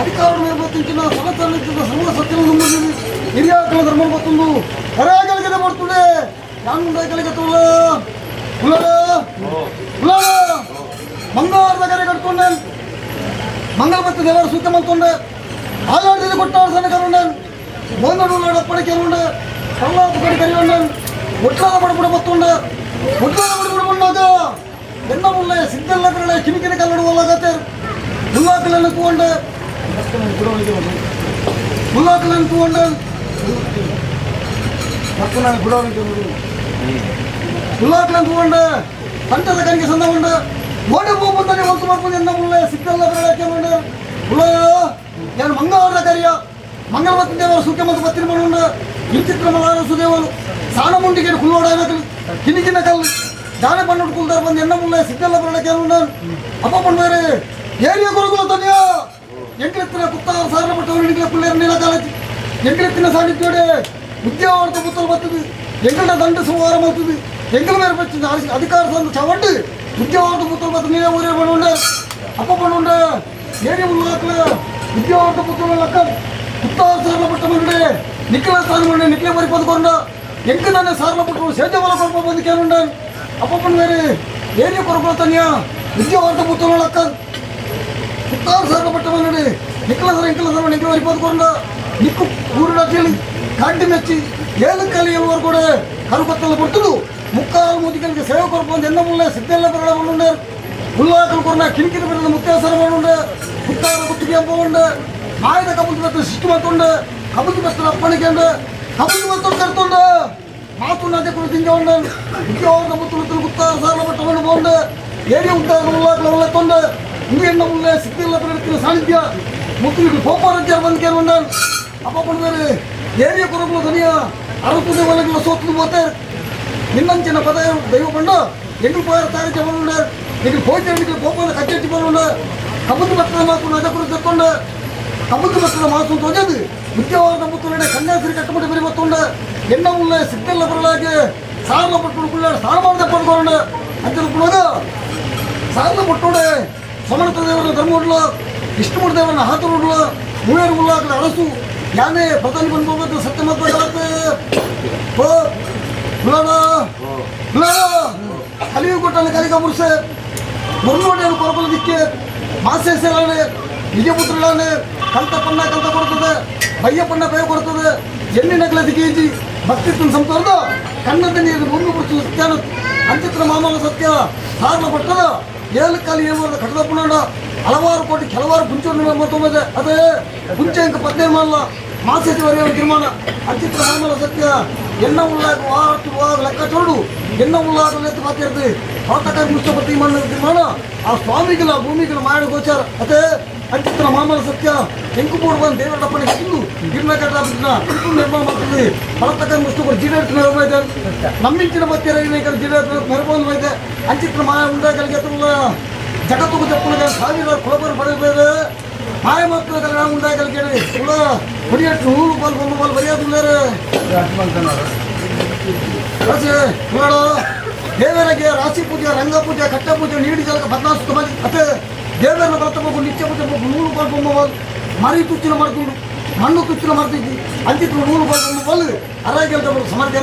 Speaker 4: ಅಧಿಕಾರವನ್ನು ಮೇಲ್ಪಟ್ಟಿಂಚಿನ ಸಲತಲ್ಲಿದ್ದ ಸರ್ವ ಸತ್ಯವನ್ನು ಮುಗಿದಿದೆ ಹಿರಿಯಾಕಲ ಧರ್ಮ ಗೊತ್ತೊಂದು ಕರಾಗಲಿಗೆ ಬರ್ತದೆ ಯಾನುಂಡಾಕಲಿಗೆ ತೋಲ ಉಳ್ಳಾಡ ಉಳ್ಳಾಡ ಬಂಗಾರದ ಕರೆ ಕಟ್ಕೊಂಡೆ ಮಂಗಲಪತಿ ದೇವರ ಸೂಕ್ತ ಮಂತೊಂಡೆ ಆಲಾಡಿದ ಕೊಟ್ಟಾಡ ಸಣ್ಣ ಕರುಂಡೆ ಬೋಂದಡು ಉಳ್ಳಾಡ ಪಡಿಕೆ ಉಂಡೆ ಪ್ರಹ್ಲಾದ ಕಡಿ ಕರಿಯುಂಡೆ ಒಟ್ಲಾದ ಬಡಬಡ ಬತ್ತುಂಡೆ ಒಟ್ಲಾದ ಬಡಬಡ ಬಣ್ಣಾಗ ಎನ್ನ ಮುಳ್ಳೆ ಸಿದ್ದೆಲ್ಲ ಕರಳೆ ಕಿಮಿಕಿನ ಕಲ್ಲಡು ಒಲ್ಲಾಗತ್ತೆ ಉಲ್ಲಾಕಲನ್ನು ತೂಂಡೆ ಉಲ್ಲಾಕಲನ್ನು ತೂಂಡೆ ಉಲ್ಲಾಕಲನ್ನು ತೂಂಡೆ ತಂಟದ ಕನಿಗೆ ಸಂದ ಉಂಡೆ ಓಡಿ ಪೂಪುಂದನೆ ಒಲ್ತು ಮಾಡ್ಕೊಂಡು ಎನ್ನ ಮುಳ್ಳೆ ಸಿದ್ದೆಲ್ಲ ಕರಳೆ ಉಂಡೆ ಉಳ್ಳ ನಾನು ಮಂಗಳವಾರದ ಕರಿಯ ಮಂಗಳವತಿ ದೇವರು ಸೂಕ್ಯ ಮತ್ತು ಪತ್ತಿನ ಮಣ್ಣುಂಡ ಇಂಚಿತ್ರ ಮಲಾರ ಸುದೇವರು ಸಾಣಮುಂಡಿಗೆ ಕುಲ್ಲೋಡ ಕಿನಿಕಿನ ಕಲ್ಲು ದಾನೆ ಪಣ್ಣು ಕುಲ್ದಾರ ಬಂದು ಎನ್ನ ಮುಳ್ಳೆ ಸಿದ್ದೆಲ್ಲ ಬರಳಕ್ಕೆ ಅಪ್ಪ ಪಣ್ಣಾರೆ ಏರಿಯ ಗುರುಗುಲ ತನಿಯ ಎಂಕ್ಲೆತ್ತಿನ ಕುತ್ತಾರ ಸಾರಣ ಪಟ್ಟವರು ಹಿಡಿಕಲ ಪುಳ್ಳೇರ ನೀಲ ಕಾಲಜಿ ಎಂಕ್ಲೆತ್ತಿನ ಸಾಣಿತ್ಯೋಡೆ ಉದ್ಯಾವರ್ತ ಪುತ್ತಲು ಬರ್ತದೆ ಎಂಕಲ್ನ ದಂಡ ಸಂಹಾರ ಮಾಡ್ತದೆ ಎಂಕಲ ಮೇರೆ ಪಚ್ಚಿನ ಅಧಿಕಾರ ಸಂದ ಚವಂಡು ಉದ್ಯಾವರ್ತ ಪುತ್ತಲು ಬರ್ತದೆ ನೀಲೇ ಊರೇ ಪಣ್ಣುಂಡ ಅಪ್ಪ ಪಣ್ಣುಂಡ ಏರಿಯ ಉಲ್ಲಾಕ್ಲ ಉದ್ಯಾವರ್ತ ಪುತ್ತಲು ಲಕ್ಕ ಕುತ್ತಾರ ಸಾರಣ ಪಟ್ಟ ಮಂಡೆ ನಿಖಿಲ ಸ್ಥಾನ ಮಂಡೆ ನಿಖಿಲ ಬರಿ ಪದ್ಕೊಂಡ ಎಂಕ ನನ್ನ ಸಾರಣ ಪಟ್ಟರು ಸೇಜವಲ ಕೊರಪ ಬಂದು ಕೇಳುಂಡ ಅಪ್ಪ ಪಣ್ಣುವೇರೆ ಏರಿಯ ಕೊರಪಲ ತನಿಯ ಉದ್ಯಾವರ್ತ ಪುತ್ತಲು ಲಕ್ಕ ಕುತ್ತಾರ ಸಾರಣ ಪಟ್ಟ ಮಂಡೆ ನಿಖಿಲ ಸರ ಎಂಕಲ ಸರ ನಿಖಿಲ ಬರಿ ಪದ್ಕೊಂಡ ನಿಕ್ಕು ಊರುಡ ಕೇಳಿ ಕಾಂಟಿ ಮೆಚ್ಚಿ ಏಳು ಕಲಿ ಎಲ್ವರು ಕೂಡ ಕರುಕೊತ್ತಲು ಕೊಡ್ತದು ಮುಕ್ಕಾಲು ಮುದಿಗಳಿಗೆ ಸೇವೆ ಕೊರಪಂದು ಎನ್ನ ಮುಳ್ಳೆ ಸಿದ್ದೆಲ್ಲ ಬರಳ ಉಂಡೆ ಉಲ್ಲಾಕಲ್ ಕೊರ್ನ ಕಿನ್ಕಿನ ಬರಲ ಮುತ್ತೇಸರ ಉಂಡೆ ಕುತ್ತಾರ ಕುತ್ತಿಗೆ ಅಂಬ ಉಂಡೆ ಮಾಯದ ಕಬುಲ್ ಬೆತ್ತ ಸಿಸ್ಟಮ್ ಅಂತುಂಡೆ ಕಬುಲ್ ಬೆತ್ತದ ಅಪ್ಪಣಿಕೆ ಉಂಡೆ ಕಬುಲ್ ಬೆತ್ತ ಕರ್ತುಂಡೆ ಮಾತು ಅದೇ ಕುರು ತಿಂಜ ಉಂಡೆ ಉದ್ಯೋಗ ಮುತ್ತು ಕುತ್ತಾರ ಸಾಲ ಪಟ್ಟವನ್ನು ಬೋಂಡೆ ಏರಿಯ ಉದ್ದಾರ ಉಲ್ಲಾಕಲ ಉಳ್ಳೆ ತೊಂಡೆ ಇಂದು ಎಣ್ಣ ಮುಳ್ಳೆ ಸಿದ್ದಿಲ್ಲ ಬರತ್ತಿನ ಸಾನ್ನಿಧ್ಯ ಮುತ್ತು ಪೋಪಾರಜ್ಯ ಬಂದು ಕೇಳುಂಡೆ ಅಪ್ಪ ಪಂಡೇರಿ ಏರಿಯ ಕೊರಗುಲ ಧನಿಯ ಅರತು ದೇವಲಗಳ ಸೋತು పోతారు ನಿನ್ನಂಚಿನ ಪದ ದೈವ ಪಂಡ ಎಂಟು ಪೋಯರ ತಾರಕ್ಕೆ ಬರುಂಡ నీకు పోతే నీకు కోపాన్ని కచ్చెట్టి పనుండ కబుద్దు బత్తల మాకు నజకురు తెత్తుండ కబుద్దు బత్తల మాసం తోజదు ఉద్యోగ నమ్ముతుండే కన్యాశ్రీ కట్టబడి పెరిగిపోతుండ ఎన్న ఉల్ల సిద్ధల్ల ಬರಲಾಗೆ ಸಾರ್ಲ ಪಟ್ಟು ಸಾಲ ಮಾಡದೆ ಪಡ್ಕೊಂಡ ಅಂತ ಸಾರ್ಲ ಪಟ್ಟೋಡೆ ಸಮರ್ಥ ದೇವರ ಧರ್ಮುಡ್ಲ ವಿಷ್ಣುಮೂರ್ತಿ ದೇವರನ್ನ ಹಾತರುಡ್ಲ ಮೂವೇರು ಉಲ್ಲಾಕಲ ಅರಸು ಯಾನೇ ಪ್ರಧಾನಿ ಬಂದ್ಕೋಬೇಕು ಸತ್ಯ ಮಾತ್ರ ಓ ಉಳ್ಳಾಡ ಉಳ್ಳಾಡ ಕಲಿಯು ಕೊಟ್ಟಲ್ಲಿ ಕಲಿಕ ಮುರ್ಸೆ ಮುರ್ನೋಡಿಯನ್ನು ಕೊರಕಲು ದಿಕ್ಕೆ ಮಾಸೇಸಲಾನೆ ನಿಜಪುತ್ರಲಾನೆ ಕಲ್ತ ಪನ್ನ ಕಲ್ತ ಕೊಡ್ತದೆ ಬಯ್ಯ ಪನ್ನ ಬಯ್ಯ ಕೊಡ್ತದೆ ಎಣ್ಣೆ ನಕಲ ದಿಕ್ಕೇಜಿ ಭಕ್ತಿ ಸಂಸಾರದ ಕಣ್ಣದ ನೀರು ಭೂಮಿ ಪುರುಷ ಸತ್ಯಾನ ಅಂಚಿತ್ರ ಮಾಮಲ ಸತ್ಯ ಸಾರ್ಲ ಪಟ್ಟದ ಏಳು ಕಾಲು ಏಳು ಕಟ್ಟದ ಪುಣಂಡ ಹಲವಾರು ಕೋಟಿ ಕೆಲವಾರು ಪುಂಚೋಡು ಮತ್ತೊಮ್ಮೆ ಅದೇ ಪುಂಚೆ ಇಂಕ ಪದ್ನೇ ಮಾಡಲ್ಲ ಮಾಸೇತಿ ವರೆಯ ತೀರ್ಮಾನ ಅಂಚಿತ್ರ ಮಾಮಲ ಸತ್ಯ ಎನ್ನ ಉಳ್ಳಾಗ ವಾರತ್ತು ವಾರ ಲೆಕ್ಕ ಚೋಡು ಎನ್ನ ಉಳ್ಳಾಗ ಲೆಕ್ಕ ಪಾತಿರ್ದು ಹೊರತಕ ಮುಷ್ಟಪತಿ ಮಣ್ಣ ತೀರ್ಮಾನ ಆ ಸ್ವಾಮಿಗಳ ಭೂಮಿಗಳ ಮಾಯ ಗೋಚಾರ ಅದೇ ಅಂಚಿತ್ರ ಮಾಮಲ ಸತ್ಯ ಎಂಕುಪೋಡು ಬಂದು ದೇವರಪ್ಪನಿಗೆ ತಿಂದು ಗಿರ್ನ ಕಟ್ಟ ನಿರ್ಮಾಣ ಮಾಡ್ತದೆ ಹೊರತಕ ಮುಷ್ಟು ಜೀಡಾಡ್ತು ನೆರವಾಯ್ತು ನಮ್ಮಿಂಚಿನ ಬತ್ತೀರ ಜೀಡಾಡ್ತು ನೆರವು ಐತೆ ಅಂಚಿತ್ರ ಮಾಯ ಉಂಡಾಗಲಿಗೆ ಜಗತ್ತುకు చెప్పున ಸಾವಿರ ಕುಲಬರು ಪಡೆದ ಮಾಯ ಮಕ್ಕಳ ಕಲ್ಯಾಣ ಉಂಡಾಗಲಿಗೆ ಕುಲ ಕೊಡಿಯಟ್ಟು ನೂರು ರೂಪಾಯಿ ಒಂದು ರೂಪಾಯಿ ಬರೆಯೋದುಲ್ಲಾರೆ ನೋಡು ದೇವರಿಗೆ ರಾಶಿ ಪೂಜೆ ರಂಗ ಪೂಜೆ ಕಟ್ಟ ಪೂಜೆ ನೀಡಿ ಜಲಕ ಬದಲಾಯಿಸ್ತು ಬಲಿ ಅತ್ತೆ ದೇವರನ್ನ ಬರ್ತಬೇಕು ನಿತ್ಯ ಪೂಜೆ ನೂರು ರೂಪಾಯಿ ಬೊಮ್ಮ ಮರಿ ತುಚ್ಚಿನ ಮಾಡ್ಕೊಂಡು ಮಣ್ಣು ತುಚ್ಚಿನ ಮಾಡ್ತಿದ್ವಿ ಅಂತಿತ್ತು ನೂರು ರೂಪಾಯಿ ಬೊಮ್ಮ ಬಲ್ ಅರಾಗಿ ಸಮರ್ಥ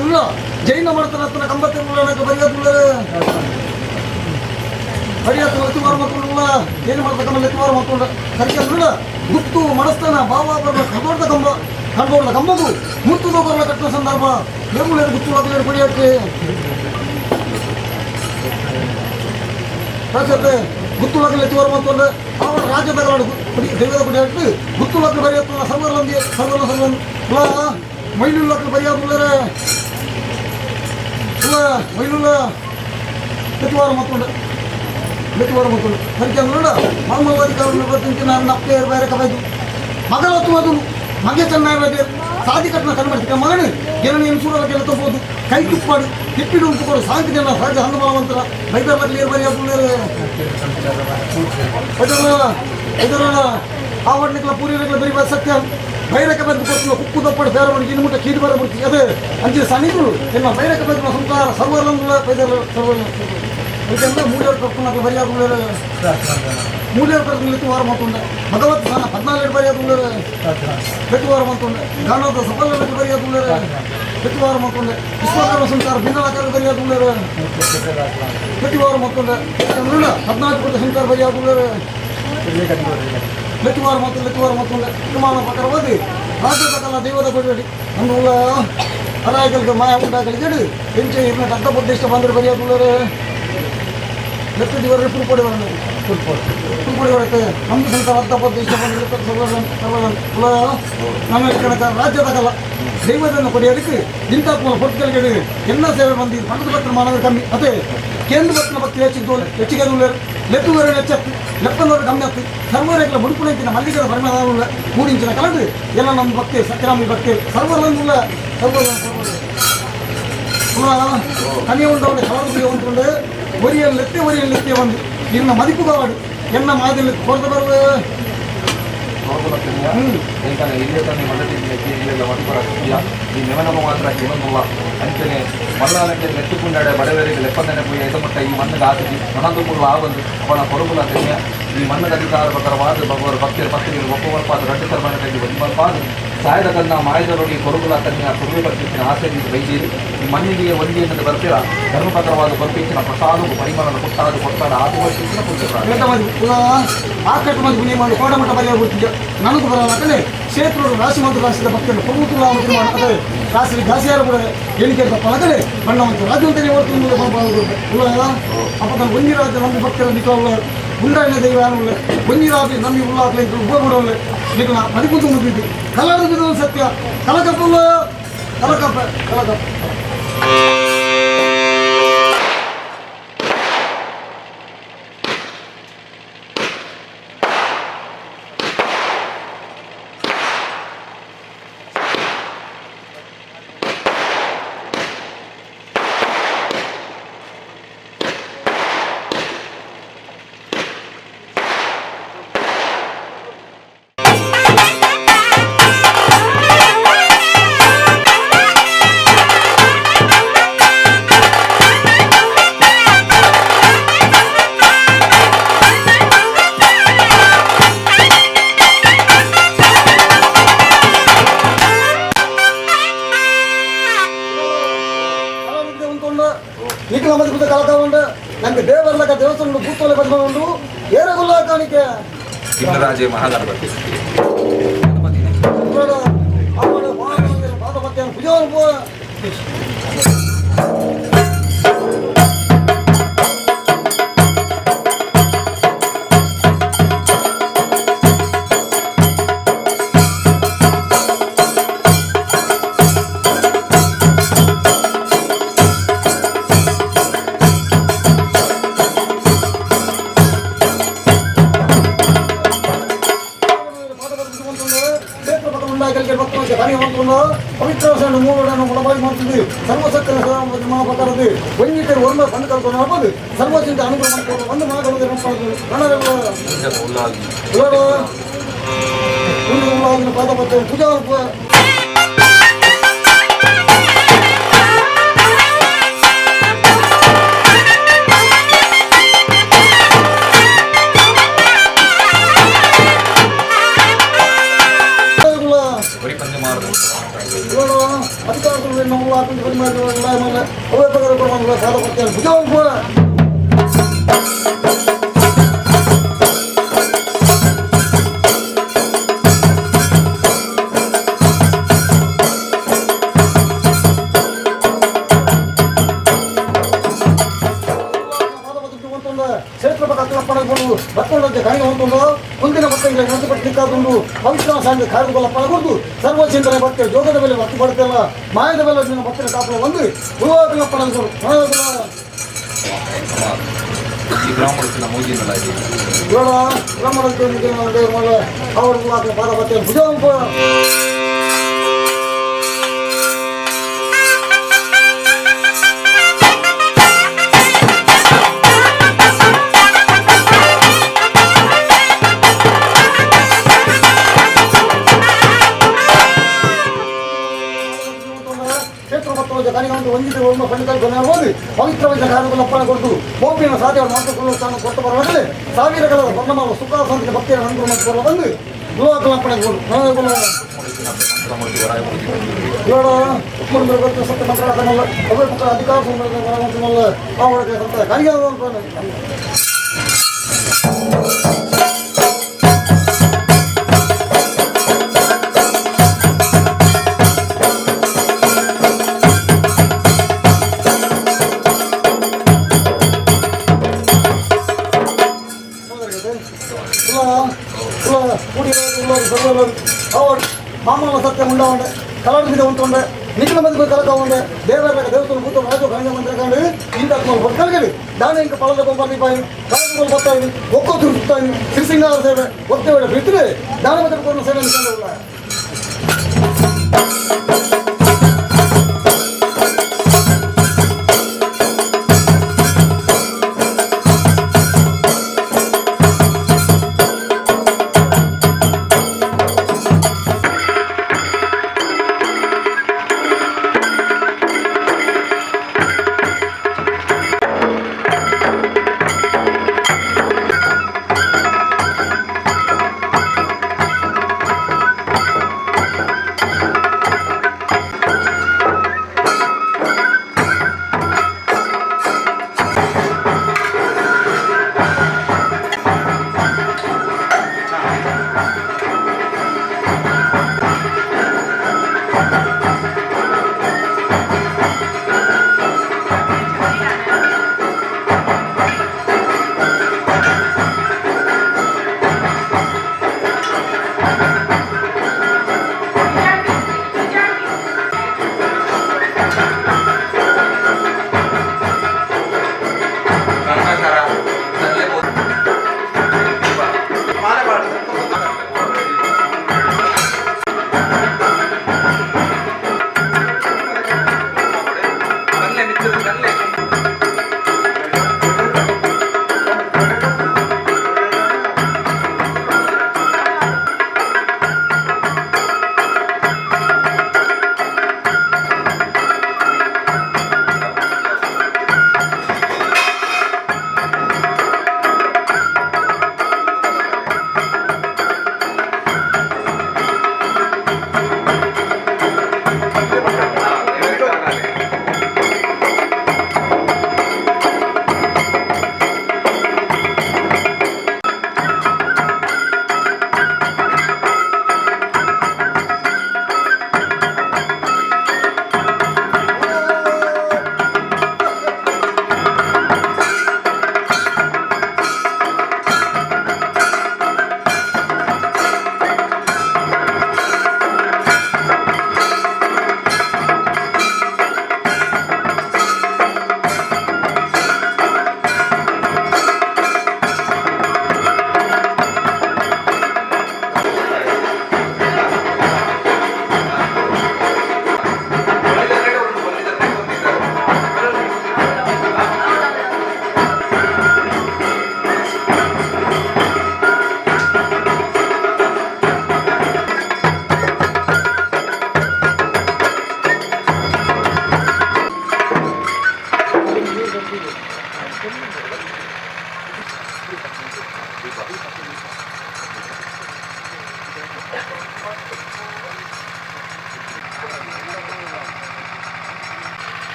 Speaker 4: ಜೈನ ಮಾಡ್ತಾನೆ ಹತ್ತಿರ ಕಂಬತ್ತೆ ಬರೆಯೋದುಲ್ಲಾರೆ ಬರಿಯತ್ತು ಎತ್ತುವಾರ ಮಕ್ಕಳುಲ್ಲ ಏನು ಮಾಡ್ಬೇಕಮ್ಮ ಎತ್ತುವಾರ ಮಕ್ಕಳು ಕರಿಕಂದ್ರೆ ಗುತ್ತು ಮಡಸ್ತಾನ ಬಾವ ಬರಲ್ಲ ಕದೋಡ್ದ ಕಂಬ ಕಂಡೋಡ್ದ ಕಂಬಗು ಮುತ್ತು ದೋಗರ್ಲ ಕಟ್ಟುವ ಸಂದರ್ಭ ಏಮುಲೇರು ಗುತ್ತು ಆಗಲೇರು ಬಡಿಯಕ್ಕೆ ರಾಜತೆ ಗುತ್ತು ಲಗಲ ಎತ್ತುವಾರ ಮತ್ತೊಂದು ಅವರ ರಾಜ್ಯದ ದೈವದ ಗುಡಿ ಗುತ್ತು ಲಗ್ನ ಬರೆಯತ್ತ ಸರ್ವರ್ಲಂದಿ ಸರ್ವರ್ಲ ಸರ್ವನ್ ಮೈಲುಲ್ಲಕ್ಕೆ ಬರೆಯೋದುಲ್ಲರೆ ಇಲ್ಲ ಮೈಲುಲ್ಲ ಪ್ರತಿವಾರ ಮತ್ತೊಂದು ಪ್ರತಿವಾರ ಮತ್ತೊಂದು ಸರಿಕೆ ಮಾಮೂಲಾಧಿಕಾರನ್ನು ಬರ್ತೀನಿ ನಾನು ಅಪ್ಪೇರು ಬೇರೆ ಕಬೈದು ಮಗಳ ಅದು ಮಗೆ ಚೆನ್ನಾಗಿ ಸಾದಿ ಕಟ್ಟನ ಕಣ್ಮಡ್ತಿಕ ಮಗನೇ ಏನೋ ಸೂರಲ್ಲ ಕೆಲ ತಗೋದು ಕೈ ತುಪ್ಪಾಡು ತಿಪ್ಪಿಡು ಉಂಟು ಸಾಂಕಿನ ಸಹಜ ಹನುಮಾವಂತರ ಬೈದರ್ ನೀರು ಬರಿ ಇದರ ಆ ಒಡ್ಲಿಕ್ಲ ಪೂರಿನಕ್ಲ ಬರಿ ಸತ್ಯ ಬೈರಕ ಬಂದು ಕೊಟ್ಟು ಕುಕ್ಕು ದಪ್ಪಡು ಬೇರೆ ಮಾಡಿ ಇನ್ನು ಮುಟ್ಟ ಕೀಡು ಬರ ಬಿಡ್ತೀವಿ ಅದೇ ಅಂಚಿನ ಸನಿಗಳು ಎಲ್ಲ ಬೈರಕ ಬಂದು ಸಂಸಾರ ಸರ್ವರಂಗುಲ ಬೈದರ ಸರ್ವ ಅದಕ್ಕೆಲ್ಲ ಮೂಲೆಯವರು ಕರ್ಕೊಂಡು ಬರಿಯಾಗುಳ್ಳೇರು ಮೂಲೆಯವರು ಕರ್ಕೊಂಡು ವಾರ ಮಾತುಂಡ ಭಗವತ್ ಸ್ಥಾನ 14 ಬರಿಯಾಗುಳ್ಳೇರು ಪ್ರತಿ ವಾರ ಮಾತುಂಡ ಗಾನದ ಸಫಲ ಬರಿಯಾಗುಳ್ಳೇರು ಪ್ರತಿ ವಾರ ಮಾತುಂಡ ವಿಶ್ವಕರ್ಮ ಸಂಸಾರ ಭಿನ್ನಲಾಕಾರ ಬರಿಯಾಗುಳ್ಳೇರು ಪ್ರತಿ ವಾರ ಮಾತುಂಡ 14 ಕೋಟಿ ಸಂಸಾರ ಬರಿಯಾಗುಳ್ಳೇರು ಪ್ರತಿ ವಾರ ಮಾತು ಪ್ರತಿ ವಾರ ಮಾತುಂಡ ವಿಮಾನ ಪ್ರಕಾರವಾದಿ ರಾಜ್ಯದ ದೈವದ ಕೊಡಬೇಡಿ ನಮ್ಮ ಅರಾಯಗಳಿಗೆ ಮಾಯ ಉಂಟಾಗಲಿಗೆ ಹೆಂಚೆ ಇರ್ನ ಅರ್ಧ ಬುದ್ಧಿಷ್ಟ ಬಂದರೆ ಬರಿಯಾಗುಳ್ಳೇರು ಎತ್ತು ದಿವರ ಪುಲ್ಪೊಡಿ ಬರೋದು ಪುಲ್ಪೊಡಿ ಬರುತ್ತೆ ನಮ್ಮ ಸಂಸಾರ ಅರ್ಧ ಬುದ್ಧಿಷ್ಟ ಬಂದರೆ ನಮ್ಮ ಕಣಕ ರಾಜ್ಯದಾಗಲ್ಲ ದೈವದನ್ನು ಕೊಡಿಯೋದಕ್ಕೆ ಇಂಥ ಪೊರ್ತುಗಳಿಗೆ ಎಲ್ಲ ಸೇವೆ ಬಂದು ಪಂಡದ ಭಕ್ತರ ಮಾನವರು ಕಮ್ಮಿ ಅದೇ ಕೇಂದ್ರ ಭಕ್ತನ ಭಕ್ತಿ ಹೆಚ್ಚಿದ್ದು ಹೆಚ್ಚಿಗೆ ಲೆತ್ತುವರೆ ಹೆಚ್ಚತ್ತು ಲೆಪ್ಪನವರು ಕಮ್ಮಿ ಆಗ್ತು ಸರ್ವರೇಗಳ ಮುಡುಪುಣಂಚಿನ ಮಲ್ಲಿಗೆದ ಪರಿಮಾಣ ಮೂಡಿಂಚಿನ ಕಲಡು ಎಲ್ಲ ನಮ್ಮ ಭಕ್ತಿ ಸತ್ಯರಾಮಿ ಭಕ್ತಿ ಸರ್ವರಲ್ಲೂ ಸರ್ವ ಕನಿಯ ಉಂಟು ಕಲರು ಉಂಟು ಒರಿಯಲ್ ಲೆತ್ತೆ ಒರಿಯಲ್ ಲೆತ್ತೆ ಒಂದು ಇನ್ನ ಮದಿಪು ಕಾವಾಡು ಎನ್ನ ಮಾದಲ್ಲಿ ಕೊರತೆ ಬರುವ
Speaker 1: ಈ ನೆವನಮ ಮಾತ್ರ ಇನ್ನೊಂದುಲ್ಲ ಅಂಚನೆ ಮಲ್ಲಾಲಂಟೆ ಲೆತ್ತುಕೊಂಡಾಡೆ ಬಡವರಿಗೆ ಲೆಪ್ಪಂದನೆ ಪೋಯಿ ಐತಮಟ್ಟ ಈ ಮಣ್ಣಿಗೆ ಆಸತಿ ನೊಣದು ಆವೊಂದು ಅವನ ಕೊರಗುಲ ತೆನೆಯ ಈ ಮಣ್ಣದ ಅಧಿಕಾರ ಪ್ರಕಾರವಾದ ಭಗವರ ಭಕ್ತಿಯರ ಪತ್ರಿಕೆಗೆ ಒಪ್ಪ ಮಲ್ಪಾದ ರಡ್ಡು ಸರ್ಮಾನ ಕೈಗೆ ಒಜ್ಜಿ ಮಲ್ಪಾದ ಸಾಯದ ಕನ್ನ ಮಾಯದರೊಳಗೆ ಕೊರಗುಲ ಕನ್ಯಾ ಕುರುವೆ ಬರ್ತಿತ್ತಿನ ಆಸೆ ಬೈದೀರಿ ಈ ಮಣ್ಣಿಗೆ ಒಂಜಿ ಎನ್ನದು ಬರ್ತೀರ ಧರ್ಮ ಪ್ರಕಾರವಾದ ಬರ್ಪಿತ್ತಿನ ಪ್ರಸಾದವು ಪರಿಮಳನ ಕೊಟ್ಟಾದ ಕೊಟ್ಟಾದ ಆತು ವರ್ಷಿನ ಪೂಜೆ
Speaker 4: ಆಕಟ್ಟು ಮಂದಿ ಪುಣ್ಯ ಮಾಡಿ ಕೋಟಮಠ ಬರೆಯ ಬಿಡ್ತಿದ್ದೆ ನನಗೂ ಬರಲ್ಲ ಕಡೆ ಕ್ಷೇತ್ರರು ರಾಶಿ ಮಂತ್ರ ರಾಶಿದ ಭಕ್ತರು ಪ್ರಮುಖ ಅದೇ ರಾಶಿ ದಾಸಿಯಾರ ಕೂಡ ಎಣಿಕೆ ಪಳಗಡೆ ಬಣ್ಣ ಮತ್ತು ರಾಜ್ಯಂತನೇ ಹೊರತು ಅಪ್ಪ ಒಂಜಿ ರಾಜ್ಯ ನಂಬಿ ಭಕ್ತರ ನಿಖಲ ಉಂಡಾಯಿನ ದೈವ ಉಳ್ಳ ಒಂಜಿ ರಾಜ್ಯ ನಂಬಿ ಉಳ್ಳಾಕ್ಲೆ ಉಬ್ಬ ನಿಖಲ ಮದಿಪುತ್ತು ಮುದ್ದಿದ್ದು ಕಲಾದ ಸತ್ಯ ಕಲಕಪ್ಪುಲ್ಲ ಕಲಕಪ್ಪ ಕಲಕಪ್ಪ ದೇವಸ್ಥಾನ ಭೂತೋಲೆ ಬಂದು ಏರಗುಲ್ಲ ಕಾಣಿಕೆ
Speaker 1: ಕಿನ್ನರಾಜೆ ಮಹಾಗಣಪತಿ
Speaker 4: ಸರ್ವಚಿಂತ ಅನುಗ್ರಹ ಒಂದು ಪಾದ ಪೂಜಾ ಸರ್ವಚಿಂತನೆ ಭಕ್ತಿ ಜೋಗದ ಮೇಲೆ ಭಕ್ತಿ ಪಡ್ತಿಲ್ಲ ಮಾಯದ ಮೇಲೆ ನಿನ್ನ ಭಕ್ತಿನ ಕಾಪಲ ಒಂದು
Speaker 1: ಈ ಗ್ರಾಮದ ಮೋಜಿನಲ್ಲ
Speaker 4: ಪವಿತ್ರವಾದ ಕಾರ್ಯಗಳು ಕೊಟ್ಟು ಗೋಪಿನ ಸಾಧ್ಯವನ್ನು ಮಾಡಿಕೊಳ್ಳುವ ತಾನು ಕೊಟ್ಟು ಬರಬಾರದು ಸಾವಿರಗಳ ವರ್ಣಮಾಲ ಸುಖ ಸಂತಿನ ಭಕ್ತಿಯ ನಂತರ ಮತ್ತು ಬರಲು ಬಂದು ಗುರುವಾಕಲಪ್ಪಣೆ ಸತ್ಯ ಮಂತ್ರಾಲಯದಲ್ಲ ಅವರ ಮಕ್ಕಳ ಅಧಿಕಾರ ಅವರ ಕಾರ್ಯ. ಮಾಮೂಲ ಸತ್ಯ ಉಂಡವಂಡೆ ಕಲಾವಿದ ಉಂಟುಂಡೆ ನಿಖಿಲ ಮಂದಿ ಕಲಕವಂಡೆ ದೇವರ ದೇವಸ್ಥಾನ ಭೂತ ರಾಜು ಗಂಗ ಮಂತ್ರ ಕಂಡು ಇಂದ ಕಲಗಲಿ ದಾನ ಇಂಕ ಪಳದ ಕೊಂಬಲ್ಲಿ ಬಾಯಿ ಕಲಕಗಳು ಬರ್ತಾಯಿ ಒಕ್ಕೋ ತಿರುಗುತ್ತಾಯಿ ಶ್ರೀಸಿಂಗಾರ ಸೇವೆ ಒತ್ತೆ ಬಿಟ್ಟರೆ ದಾನ ಮಂತ್ರ ಸೇವೆ ಉಳ್ಳ.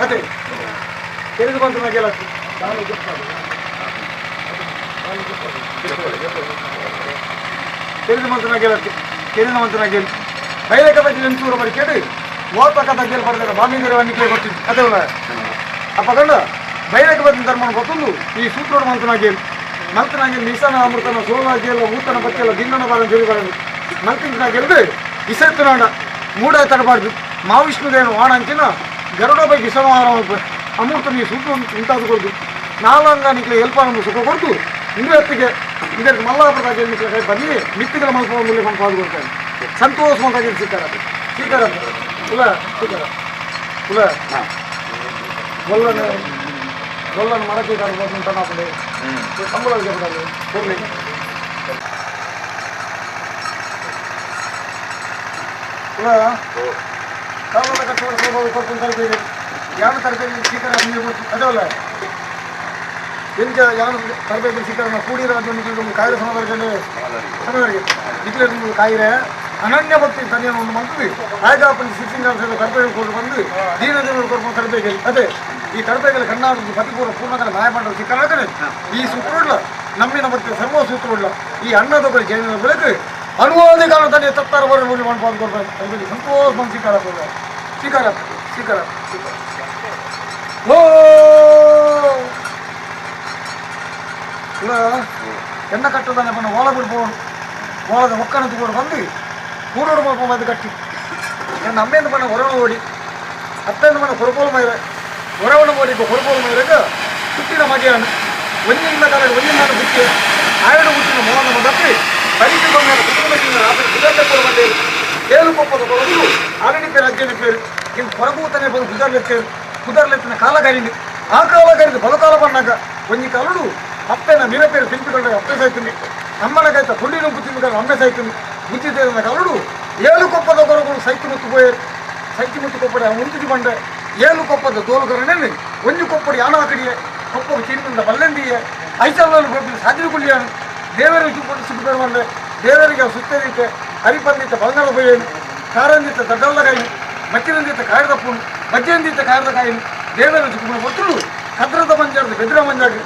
Speaker 4: ಅದೇ ತೆರೆದು ಬಂತು ತೆರೆದು ಮಂತ್ರನಾಗೆಲ್ಲ ತೆರೆದ ಮಂತ್ರನಾಗೆಲ್ಲ ಬೈಲಕ ಬಜ್ಜಿ ಎಂಚೂರು ಬರಿ ಕೇಳಿ ಓತಕ ತಗ್ಗೆಲ್ ಪಡೆದ ಬಾಮಿಂದಿರ ನಿಕ್ಲೆ ಗೊತ್ತಿದ್ದು ಅದೇ ಅಪ್ಪ ಕಂಡ ಬೈಲಕ ಬಜ್ಜಿ ಧರ್ಮನ ಗೊತ್ತೊಂದು ಈ ಸೂತ್ರೋಡು ಮಂತ್ರನಾಗೆಲ್ ಮಂತ್ರನಾಗೆಲ್ ನಿಶಾನ ಅಮೃತನ ಸೋನಾಗೆಲ್ಲ ಊತನ ಬಚ್ಚೆಲ್ಲ ದಿನ್ನನ ಬಾರನ್ ಜೊರಿ ಬಾರನ್ ಮಲ್ತಿಂಚಿನ ಗೆಲ್ದು ಇಸೆತ್ತುನಾಡ ಮೂಡ ತಡಬಾರ್ದು ಮಹಾವಿಷ್ಣುದೇವನ ವಾಣ ಅಂಚಿನ ಗರುಡ ಬೈಕ್ ಇಸನವಾರ ಅಮೃತ ನೀವು ಸುಖ ಉಂಟಾದ ಕೊಡ್ದು ನಾಲ್ವಂಗ ನಿಕ್ಲೆ ಎಲ್ಪಾನ ಸುಖ ಕೊಡ್ತು ಇಂದು ಹೊತ್ತಿಗೆ ಇದಕ್ಕೆ ಮಲ್ಲಾಪುರದ ನಿಕ್ಲೆ ಕೈ ಬನ್ನಿ ಮಿತ್ತಿಗಳ ಮಲ್ಪೊಂದು ಪಂಪಾದು ಕೊಡ್ತಾರೆ ಸಂತೋಷ ಮಂತಾಗಿ ಸಿಕ್ಕಾರ ಸಿಕ್ಕಾರ ಉಲ ಸಿಕ್ಕಾರ ಉಲ ಗೊಲ್ಲನ ಗೊಲ್ಲನ ಮರಕ್ಕೆ ಕಾಡು ಉಂಟಾಪುಂಡೆ ಸಂಬಳ ಕೊಡ್ಲಿ ಉಲ ಕಾಲದ ಕಟ್ಟುವ ಕೊಡ್ತು ತರಬೇಡಿ ಯಾವ ತರಬೇಡಿ ಸಿಕ್ಕಾರ ಅದೇ ಅಲ್ಲ ಎಂಚ ಯಾವ ತರಬೇತಿ ಸಿಕ್ಕರ ಕೂಡಿರ ಕಾಯಿಲೆ ಸಮಾಧಾನ ಸಮಾಧಾನ ನಿಖಿಲ ಕಾಯಿರೆ ಅನನ್ಯ ಭಕ್ತಿ ತನಿಯನ್ನು ಒಂದು ಮಂತ್ರಿ ಆಗಾಪಲ್ಲಿ ಸಿಕ್ಸಿಂಗ್ ತರಬೇತಿ ಕೊಟ್ಟು ಬಂದು ದೀನ ದೇವರು ಕೊಟ್ಟು ತರಬೇತಿ ಅದೇ ಈ ತರಬೇತಿಯಲ್ಲಿ ಕಣ್ಣಾಡೋದು ಪತಿಪೂರ್ವ ಪೂರ್ಣಕಲ ಮಾಯ ಮಾಡೋದು ಸಿಕ್ಕರಾಗಲೇ ಈ ಸೂತ್ರೋಡ್ಲ ನಮ್ಮಿನ ಭಕ್ತಿ ಸರ್ವ ಸೂತ್ರೋಡ್ಲ ಈ ಅನ್ನದ ಬಳಿ ಜೈನ ಬೆಳಕು ಅನುವಾದ ಕಾಲ ತನಿಯ ತತ್ತಾರ ಬರ ಮೂಲಿ ಮಾಡ್ಕೊಂಡು ತರಬೇತಿ ಸಂತೋಷ ಬಂದು ಸಿಕ್ಕಾರ ಸಿಕ್ಕಾರ ಸಿಕ್ಕಾರ ಸಿಕ್ಕಾರ ಓ ಇಲ್ಲ ಎಣ್ಣ ಕಟ್ಟದಾನೆ ಬಣ್ಣ ಓಲ ಬಿಡ್ಬೋದು ಓಲದ ಒಕ್ಕನ ತಗೊಂಡು ಬಂದು ಕೂಡೋಡು ಮಾಡ್ಕೊಂಡು ಕಟ್ಟಿ ನನ್ನ ಅಮ್ಮೆಂದು ಬಣ್ಣ ಹೊರವಣ ಓಡಿ ಅತ್ತೆಂದು ಬಣ್ಣ ಹೊರಪೋಲು ಮೈರ ಹೊರವಣ ಓಡಿ ಹೊರಪೋಲು ಮೈರಾಗ ಹುಟ್ಟಿನ ಮಗೆಯನ್ನು ಒಂಜಿನ ಕಾಲ ಒಂಜಿನ ನಾನು ಹುಟ್ಟಿ ಆಯಡು ಹುಟ್ಟಿನ ಮೋಹನ ಮಗಕ್ಕೆ ಬರಿತು ಬಂದ ಕುಟುಂಬದಿಂದ ರಾತ್ರಿ ಗುಜಾತ ಬಂದೇರು ಏಳು ಕೊಪ್ಪದ ಕೊಡಲು ಆರಡಿ ಪೇರು ಅಜ್ಜನಿ ಪೇರು ಇನ್ನು ಹೊರಗೂತನೆ ಬಂದು ಗುಜಾರ್ಲೆತ್ತೇರು ಕುದರ್ಲೆತ್ತಿನ ಕಾಲ ಕರೀಲಿ ಆ ಕಾಲ ಕರಿದು ಬಲಕಾಲ ಬಂದಾಗ ಒಂಜಿ ಕಾಲುಡು ಅಪ್ಪೆನ ನಿರಪೇರು ತಿಂಪಿಕೊಂಡ ಅಪ್ಪೆ ಸಾಯ್ತೀನಿ ಅಮ್ಮನ ಕೈತ ಗುಂಡಿ ನುಂಕು ತಿಂಪಿಕೊಂಡ ಅಮ್ಮೆ ಸಾಯ್ತೀನಿ ಬುದ್ಧಿ ತೇರಿದ ಕಾಲುಡು ಏಳು ಕೊಪ್ಪದ ಕೊರಗುಳು ಸೈತಿ ಮುತ್ತು ಪೋಯೆ ಸೈತಿ ಮುತ್ತು ಕೊಪ್ಪಡೆ ಉಂತಿದು ಬಂಡೆ ಏಳು ಕೊಪ್ಪದ ದೋಲುಕರಣೆ ಒಂಜಿ ಕೊಪ್ಪಡಿ ಯಾನ ಆಕಡಿಯೆ ಕೊಪ್ಪ ಚೀನಿಂದ ಬಲ್ಲೆಂದಿಯೆ ಐಸಲ್ನಲ್ಲಿ ಗೊಬ್ಬಿನ ಸಾಧ್ಯ ಕುಳ್ಳಿಯಾನು ದೇವರಿಗೆ ಸುಟ್ಟು ಸುಟ್ಟು ಬಂದೆ ದೇವರಿಗೆ ಸುತ್ತರೀತೆ ಹರಿಪಂದಿತ ಬಂಗಾಳ ಬೊಯ್ಯನು ಕಾರಂದಿತ ದಡ್ಡಲ್ಲ ಕಾಯಿನು ಮಚ್ಚಿರಂದಿತ ಕಾಯದ ಪೂಣು ಮಜ್ಜೆಂದಿತ ಕಾಯದ ಕಾಯಿನು ದೇವರ ಸುಕ್ಕುಮ ಒತ್ತುಡು ಕದ್ರದ ಮಂಜಾರ್ದು ಬೆದ್ರ ಮಂಜಾಗ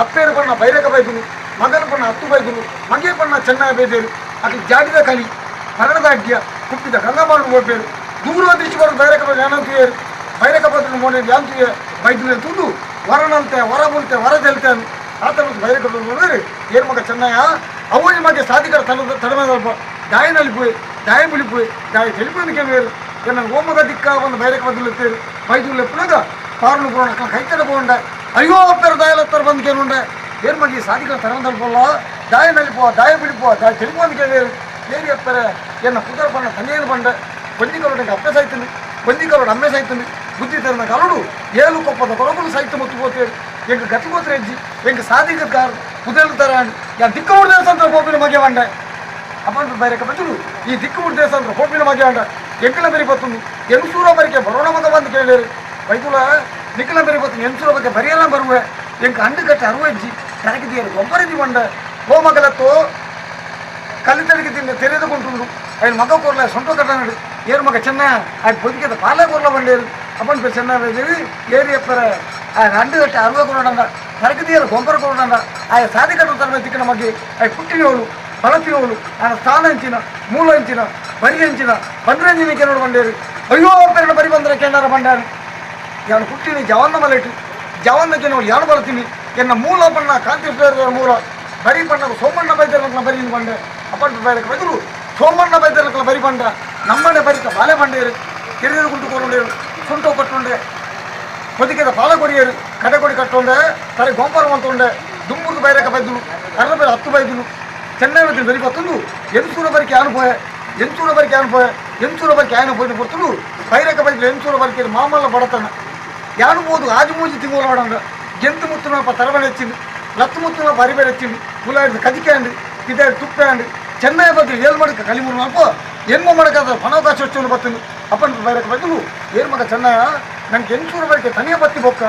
Speaker 4: ಅಪ್ಪೇರು ಬಣ್ಣ ಬೈರಕ ಬೈದುನು ಮಗನ ಬಣ್ಣ ಹತ್ತು ಬೈದುನು ಮಗೆ ಬಣ್ಣ ಚೆನ್ನಾಗಿ ಬೈದೇರು ಅದು ಜಾಡಿದ ಕಲಿ ಮರಣದ ಅಡ್ಡಿಯ ಕುಪ್ಪಿದ ಗಂಗಮಾನು ಹೋಗ್ಬೇರು ದೂರ ದಿಶೆ ಬರೋದು ಬೈರಕ ಬೈದು ಏನಂತೀಯರು ಬೈರಕ ಬದ್ರ ಮೋನೆ ಯಾಂತೀಯ ಬೈದುನೆ ತುಂಡು ವರನಂತೆ ವರ ಬುಲ್ತೆ ವರ ತೆಲ್ತಾನು ಆತನ ಬೈರಕ ನೋಡಿದ್ರೆ ಏನು ಮಗ ಚೆನ್ನಾಯ ಅವನ ಮಗೆ ಸಾಧಿಕರ ತಡ ತಡಮೆ ದಾಯನಲ್ಲಿ ಪೋಯಿ ದಾಯ ಬುಲಿ ಪೋಯಿ ದಾಯ ತೆಲಿಪಂದು ಕೇಳುವರು ನನ್ನ ಓಮಗ ದಿಕ್ಕ ಒಂದು ಬೈರಕ ಬದಲು ಬೈದುಲೆ ಎಪ್ಪುನಗ ಪಾರ್ಲು ಪೋಣ ಕೈತಡ ಪೋಂಡ ಅಯ್ಯೋ ಅಪ್ಪರು ದಾಯಲತ್ತರ ಬಂದು ಕೇಳುಂಡೆ ಏನು ಮಗಿ ಸಾಧಿಕರ ತರಮದಲ್ ದಾಯನಲ್ಲಿ ಪೋ ದಾಯ ಬಿಡಿ ಪೋ ದಾಯ ತೆಲಿಪಂದು ಕೇಳುವರು ಏರಿ ಅಪ್ಪರೆ ಎನ್ನ ಪುದರ್ ಬಣ್ಣ ತನ್ನೇನು ಬಂಡ ಒಂಜಿ ಕರೋಡಿಗೆ ಅಪ್ಪೆ ಸಾಯ್ತೀನಿ ಒಂಜಿ ಕರೋಡು ಅಮ್ಮೆ ಸಾಯ್ತೀನಿ ಬುದ್ಧಿ ತೆರೆದ ಕರೋಡು ಏಳು ಕೊಪ್ಪದ ಕೊರಗುಲು ಸಾಯ್ತು ಮುತ್ತು ಪೋತೇರು ಎಂಕ್ ಗತಿ ಗೋತ್ರ ಹೆಜ್ಜಿ ಎಂಕ್ ಸಾಧಿಕ ಕಾರ್ ಪುದೆಲ್ ತರ ಯಾ ದಿಕ್ಕ ದೇವಸ್ಥಾನ ಗೋಪಿನ ಮಗೆ వంಡೆ ಅಪ್ಪನ ಬೈರಕ ಬದಲು ಈ ದಿಕ್ಕು ದೇವಸ್ಥಾನ ಹೋಪಿನ ಮಗೆ ಅಂಡ ಎಂಕಲ ಬೆರಿ ಬತ್ತುಂದು ಎನ್ಸೂರ ಬರಿಕೆ ಬರೋಣ ಮಗ ಬಂದು ಕೇಳಿರಿ ವೈದುಲ ನಿಕ್ಕಲ ಬೆರಿ ಬತ್ತು ಎನ್ಸೂರ ಬಗ್ಗೆ ಬರಿಯೆಲ್ಲ ಬರುವೆ ಎಂಕ್ ಅಂಡು ಕಟ್ಟ ಅರುವಜ್ಜಿ ತರಗಿದೆಯರು ಗೊಬ್ಬರದಿ ಬಂಡ ಓ ಮಗಲತ್ತೋ ಕಲ್ಲಿದ್ದಳಿಗೆ ತಿಂದ ತೆರೆದುಕೊಂಟುಂಡು ఆయన మగ కూరలే సొంత కట్టనాడు ఏరు మగ చిన్న ఆయన పొదికేత పాలే కూరలో పండేరు అప్పని పేరు చిన్న ఏరు చెప్పారు ఆయన అండు కట్టి అరువ కూరడండ తరగతీయరు గొంపర కూరడండ ఆయన సాధి కట్టు తరమే తిక్కిన మగ్గి ఆయన పుట్టినోళ్ళు బలతినోళ్ళు ఆయన స్థానం ఎంచిన మూల ఎంచిన బరి ఎంచిన బంద్రంజిని కెనోడు పండేరు అయ్యో పేరున బరి బందర కెన్నార పండారు ಯಾನು ಹುಟ್ಟಿನಿ ಜವನ್ನ ಮಲೆಟು ಜವನ್ನ ಕೆನೋಳು ಯಾನು ಬರ್ತೀನಿ ಎನ್ನ ಮೂಲ ಬಣ್ಣ ಕಾಂತಿ ಮೂಲ ಬರಿ ಬಣ್ಣ ಸೋಮಣ್ಣ ಬೈದರ ಬರಿ ಬಂಡೆ ಅಪ್ಪಂಟ ಬೈರಕ್ಕೆ ಬದಲು ಸೋಮಣ್ಣ ಬೈದರಕ್ಕಲ ಬರಿ ಬಂಡ ನಮ್ಮನೆ ಬರಿತ ಬಾಲೆ ಬಂಡೇರು ಕೆರೆಯರು ಗುಂಟು ಕೊರೊಂಡೇರು ಸೊಂಟೋ ಕಟ್ಟುಂಡೆ ಹೊದಿಕೆದ ಪಾಲ ಕೊರಿಯರು ಕಡೆಕೊಡಿ ಕಟ್ಟೊಂಡೆ ತಲೆ ಗೊಂಪರ ಮಂತೊಂಡೆ ದುಂಬುರ್ದು ಬೈರಕ ಬೈದುಲು ಅರ್ರ ಬೇರೆ ಹತ್ತು ಬೈದುಲು ಚೆನ್ನೈ ಬರಿ ಬತ್ತುಂದು ಎಂಸೂರ ಬರಿಕೆ ಆನು ಪೋಯೆ ಎಂಚೂರ ಬರಿಕೆ ಆನು ಪೋಯೆ ಎಂಚೂರ ಬರಿಕೆ ಆನು ಪೋಯಿನ ಪೊರ್ತುಲು ಬೈರಕ ಬೈದುಲು ಎಂಚೂರ ಬರಿಕೆ ಮಾಮಲ್ಲ ಬಡತನ ಯಾನು పోదు ఆజుమూజి తింగుల వాడండ జంతు ముత్తున తరబడి వచ్చింది లత్తు ముత్తున బరిబడి వచ్చింది ములాడి కదికాండి ఇదాడు తుప్పాండి చెన్నై ಬಗ್ಗೆ ಏಳು ಮಡಕ ಕಲಿಮೂರು ನಾಲ್ಕು ಎನ್ಮ ಮಡಕ ಪಣವಕಾಶ వచ్చి ಬತ್ತುಂದು ಅಪ್ಪನ ಬೈರಕ ಬದಲು ಏಳು ಮಗ ಚೆನ್ನಯ ನನಗೆ ಎಂಚೂರು ಬರಿಕೆ ತನಿಯ ಬತ್ತಿ ಬೊಕ್ಕ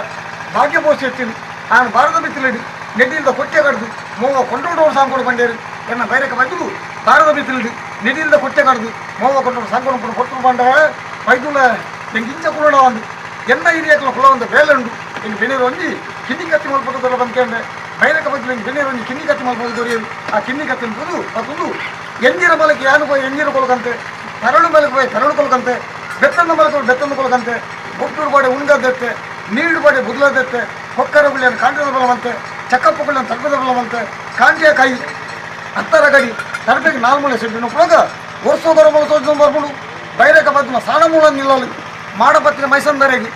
Speaker 4: ಭಾಗ್ಯ ಬೋಸಿ వచ్చింది ఆయన భారత మిత్రులేడు నెడ్డిల్ద కొట్టే కడదు మోవ కొండోడు సాంకోడు పండేరు ఎన్న బైరక బదులు భారత మిత్రుడు నెడ్డిల్ద కొట్టే కడదు మోవ కొండోడు సాంకోడు కొట్టు పండ వైద్యుల ఇంక కుల ఉంది ఎన్న ఏరియాకుల కుల ఉంది వేలండు ఇంక వెన్నీరు వంజి కిన్ని కత్తి మలుపుతో ಬಂದ್ಕೊಂಡೆ ಬೈರಕ ಬದಲು ಇಂక వెన్నీరు వంజి కిన్ని కత్తి మలుపు దొరియేది ఆ కిన్ని కత్తిని పొదు పతుంದು ಎಂಜಿರ ಮಲಕ್ಕೆ ಯಾನು పోయి ಎಂಜಿರ ಕೊಲಕಂತೆ ತರಳು ಮಲಕ್ಕೆ పోయి ತರಳು ಕೊಲಕಂತೆ ಬೆತ್ತಂದ ಮಲಕ ಬೆತ್ತಂದ ಕೊಲಕಂತೆ ಬೊಟ್ಟೂರು ಬಾಡೆ ಉಣ್ಗದೆತ್ತೆ ನೀರು ಬಾಡೆ ಬುದ್ಲದೆತ್ತೆ ಕೊಕ್ಕರ ಗುಳ್ಳಿಯನ್ನು ಕಾಂಡದ ಬಲವಂತೆ ಚಕ್ಕಪ್ಪ ಗುಳ್ಳಿಯನ್ನು ತರ್ಪದ ಬಲವಂತೆ ಕಾಂಜಿಯ ಕಾಯಿ ಹತ್ತರ ಗಡಿ ತರಬೇಕು ನಾಲ್ಮೂಲೆ ಸೆಡ್ಡಿನ ಪುಳಗ ವರ್ಷ ಗೊರಮಲ ತೋಜೊಂದು ಬರ್ಪುಂಡು ಬೈರಕ ಪದ್ಮ ಸಾನಮೂಲ ನಿಲ್ಲಲು ಮಾಡಪತ್ತಿನ ಮೈಸಂದರೆಗೆ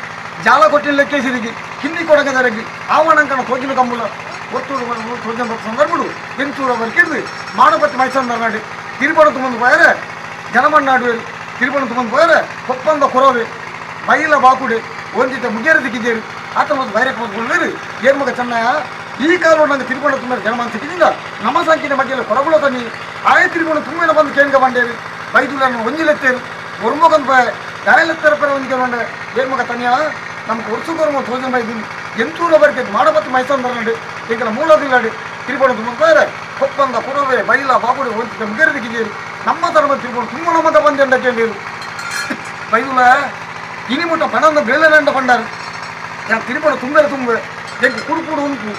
Speaker 4: ಜಾಲ ಕೊಟ್ಟಿನ ಲೆಕ್ಕೇಸಿರಿಗೆ ಕಿಂದಿ ಕೊಡಗದರೆಗೆ ಆವಣಂಕನ ತೋಜಿನ ಕಂಬುಲ ಒತ್ತೂರು ತೋಜನ ಸಂದರ್ಭಡು ಎಂತೂರ ಬರ್ಕಿಡ್ದು ಮಾಡಪತ್ತಿ ಮೈಸಂದರ ನಾಡಿ ತಿರುಪಣ ತುಂಬಂದು ಪೋಯರೆ ಜನಮಣ್ಣಾಡುವೆರು ತಿರುಪಣ ತುಂಬಂದು ಪೋಯರೆ ಕೊಪ್ಪಂದ ಕೊರವೆ ಬೈಲ ಬಾಕುಡೆ ಒಂದಿತ ಮುಗೇರ ದಿಕ್ಕಿದ್ದೇರು ಆತ ಮತ್ತು ಬೈರಕ ಬಂದ್ಕೊಳ್ಳೇರು ಏರ್ಮಗ ಚೆನ್ನಯ ಈ ಕಾಲ ನಂಗೆ ತಿರುಪಣ ತುಂಬ ಜನಮನ್ ಸಿಕ್ಕಿದಿಂದ ನಮ್ಮ ಸಂಖ್ಯೆಯ ಬಗ್ಗೆ ಕೊರಗುಳ ತನ್ನಿ ಆಯ ತಿರುಪಣ ತುಂಬೆನ ಬಂದು ಕೇಂದ್ರ ಬಂಡೇರು ಬೈದುಲನ್ನು ಒಂಜಿಲೆತ್ತೇರು ಒರ್ಮೊಗಂದು ಪೋಯ ಗಾಯಲೆತ್ತರ ಪರ ಒಂಜಿಗೆ ಬಂಡೆ ಏರ್ಮಗ ತನಿಯ ನಮ್ಗೆ ವರ್ಷ ತೋಜನ ಬೈದಿನಿ ಎಂತೂರ ಬರ್ತೈತೆ ಮಾಡಪತ್ತು ಮೈಸಂದರನಡು ಎಂಕಲ ಮೂಲದಿಲ್ಲಾಡು ತಿರುಪಣ ತುಂಬ ಪೋಯರೆ ಕೊಪ್ಪಂದ ಕೊರವೆ ಬೈಲ ಬಾಕುಡೆ ಒಂಜಿತ ಮುಗೇರ ದಿಕ್ಕಿದ್ದೇರು ನಮ್ಮ ಧರ್ಮ ತಿರುಪಣ ತುಂಬ ನಮ್ಮದ ಬಂದೆಂಡ ಕೇಂದ್ರ ಬೈದುಲ ಇನಿ ಮುಟ್ಟ ಪಣಂದ ಬೇಲೆನಂಡ ಪಂಡಾರು ഞാൻ ತಿರುಪಣ ತುಂಬೆರ ತುಂಬ ಎಂಕ್ ಕುಡುಪುಡು ಉಂಟು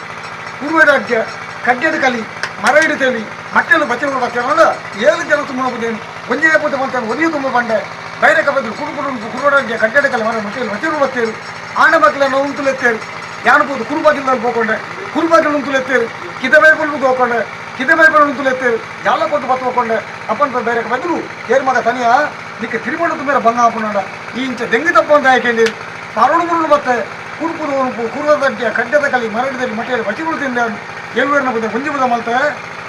Speaker 4: ಕುರುವೆದ ಅಡ್ಗೆ ಕಡ್ಡೆದ ಕಲಿ ಮರ ಹಿಡಿತೇಲಿ ಮಟ್ಟೆಲು ಬಚ್ಚಲು ಬಚ್ಚಲ ಏಳು ಜನ ತುಂಬ ಪುದೇನು ಒಂಜೇ ಪೂತ ಬಂತಾನೆ ಒದಿಯ ತುಂಬ ಬಂಡೆ ಬೈರೆ ಕಬದ್ರು ಕುಡುಪುಡು ಉಂಟು ಕುರುವೆದ ಅಡ್ಗೆ ಕಡ್ಡೆದ ಕಲಿ ಮರ ಮಟ್ಟೆಲು ಬಚ್ಚಲು ಬತ್ತೇರು ಆಣ ಮಕ್ಕಳನ್ನ ಉಂಟುಲೆತ್ತೇರು ಯಾನು ಪೋದು ಕುರುಬಾಗಿಲ್ದಲ್ಲಿ ಪೋಕೊಂಡೆ ಕುರುಬಾಗಿಲು ಉಂಟುಲೆತ್ತೇರು ಕಿದಬೇಪುಲು ಹೋಕೊಂಡೆ ಕಿದಬೇಪುಲು ಉಂಟುಲೆತ್ತೇರು ಜಾಲ ಕೊಟ್ಟು ಬತ್ತು ಹೋಕೊಂಡೆ ಅಪ್ಪನ ಬೇರೆ ಬದಲು ಏರು ಮಗ ತನಿಯ ನಿಕ್ಕೆ ತಿರುಮಣ ತುಂಬೇರ ಬಂಗ ಹಾಪುಂಡ ಈ ಇಂಚ ದೆಂಗಿ ತಪ್ಪ ಅಂತ ಯಾಕೆಂಡಿ ಪರಡು ಮುರುಳು ಬತ್ತೆ ಕುರುಪುದು ಉರುಪು ಕುರುವದಡ್ಡಿಯ ಕಡ್ಡದ ಕಲಿ ಮರಡಿದಲ್ಲಿ ಮಟ್ಟೆಯಲ್ಲಿ ಬಚಿಗಳು ತಿಂದ ಏಳುವೇರನ ಬುದ್ಧ ಒಂಜಿ ಬುದ ಮಲ್ತೆ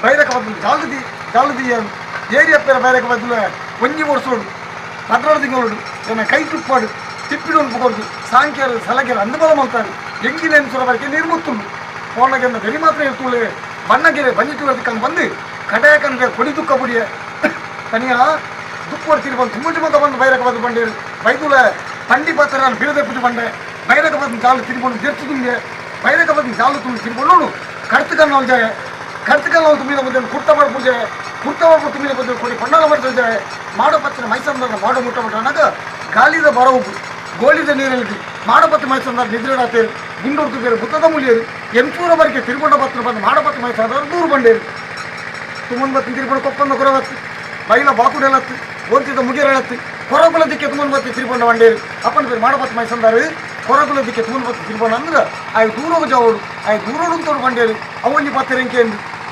Speaker 4: ಬೈರಕ ಬದಲು ಜಾಲದಿ ಜಾಲದಿಯ ಏರಿಯಪ್ಪರ ಬೈರಕ ಬದಲು ಒಂಜಿ ವರ್ಷೋಡು 12 ತಿಂಗಳು ಜನ ಕೈ ತುಪ್ಪಾಡು ತಿಪ್ಪಿಡು ಉಂಟು ಕೊಡ್ದು ಸಾಂಖ್ಯರು ಸಲಗೆರು ಅಂದಬಲ ಮಲ್ತಾರೆ ಎಂಗಿನ ಸುರ ಬರಕೆ ನೀರು ಮುತ್ತುಂಡು ಪೋಣಗೆಂದ ಬೆರಿ ಮಾತ್ರ ಇರ್ತುಳೆ ಬಣ್ಣಗೆರೆ ಬಂಜಿಟ್ಟು ಕಂಡು ಬಂದು ಕಡೆಯಕಂದ್ರೆ ಕೊಡಿ ದುಃಖ ಪುಡಿಯ ತನಿಯ ದುಪ್ಪು ತಿರುಪನ್ ತುಂಬ ಜುಮಕ ಬಂದು ಬೈರಕ ಬಂದು ಬಂಡೇರು ಬೈದುಲ ತಂಡಿ ಪಾತ್ರ ಬೀಳದೆ ಪುಜು ಬಂಡೆ ಬೈರಕ ಬಂದು ಜಾಲು ತಿರುಪೊಂಡು ಜೆರ್ತು ತುಂಗೆ ಬೈರಕ ಬಂದು ಜಾಲು ತುಂಬಿ ತಿರುಪೊಂಡು ಕರ್ತು ಜಾಯ ಕರ್ತು ತುಂಬಿದ ಬಂದು ಕುರ್ತವಾಡ ಪೂಜೆ ಕುರ್ತವಾಡ ತುಂಬಿದ ಬಂದು ಕೊಡಿ ಪಣ್ಣಾಲ ಮಾಡ್ತಾ ಮಾಡೋ ಪತ್ತಿನ ಮೈಸಂದರ ಮಾಡೋ ಮುಟ್ಟ ಮುಟ್ಟನಾಗ ಗಾಳಿದ ಬರವು ಗೋಳಿದ ನೀರಲ್ಲಿ ಮಾಡಪತ್ತಿ ಮೈಸಂದರ ನಿದ್ರೆಡಾತೇರು ಗುಂಡೊಡ್ತು ಬೇರೆ ಬುತ್ತದ ಮುಲಿಯರು ಎಂಟೂರ ಬರಕೆ ತಿರುಗೊಂಡ ಪತ್ರ ಬಂದು ಮಾಡಪತ್ತಿ ಮೈಸಂದರ ದೂರು ಬಂಡೇರು ತುಮನ್ ಬತ್ತಿ ತಿರುಗೊಂಡು ಕೊಪ್ಪಂದ ಕೊರವತ್ತು ಬೈಲ ಬಾಕುಡೆಲತ್ತು ಓಂತಿದ ಮುಗಿರಳತ್ತು ಕೊರಗುಲ ದಿಕ್ಕೆ ತುಮನ್ ಬತ್ತಿ ತಿರುಗೊಂಡ ಬಂಡೇರು ಅಪ್ಪನ పేరు ಮಾಡಪತ್ತಿ ಮೈಸಂದಾರು ಕೊರಗುಲ ದಿಕ್ಕೆ ತುಮನ್ ಬತ್ತಿ ತಿರುಗೊಂಡ ಅಂದ್ರೆ ಆಯ್ ದೂರೋಗ ಜಾವಡು ಆಯ್ ದೂರೋಡು ತೋಡು ಬಂಡೇರು ಅವೊಂಜಿ ಪತ್ತೆರೆಂಕೆ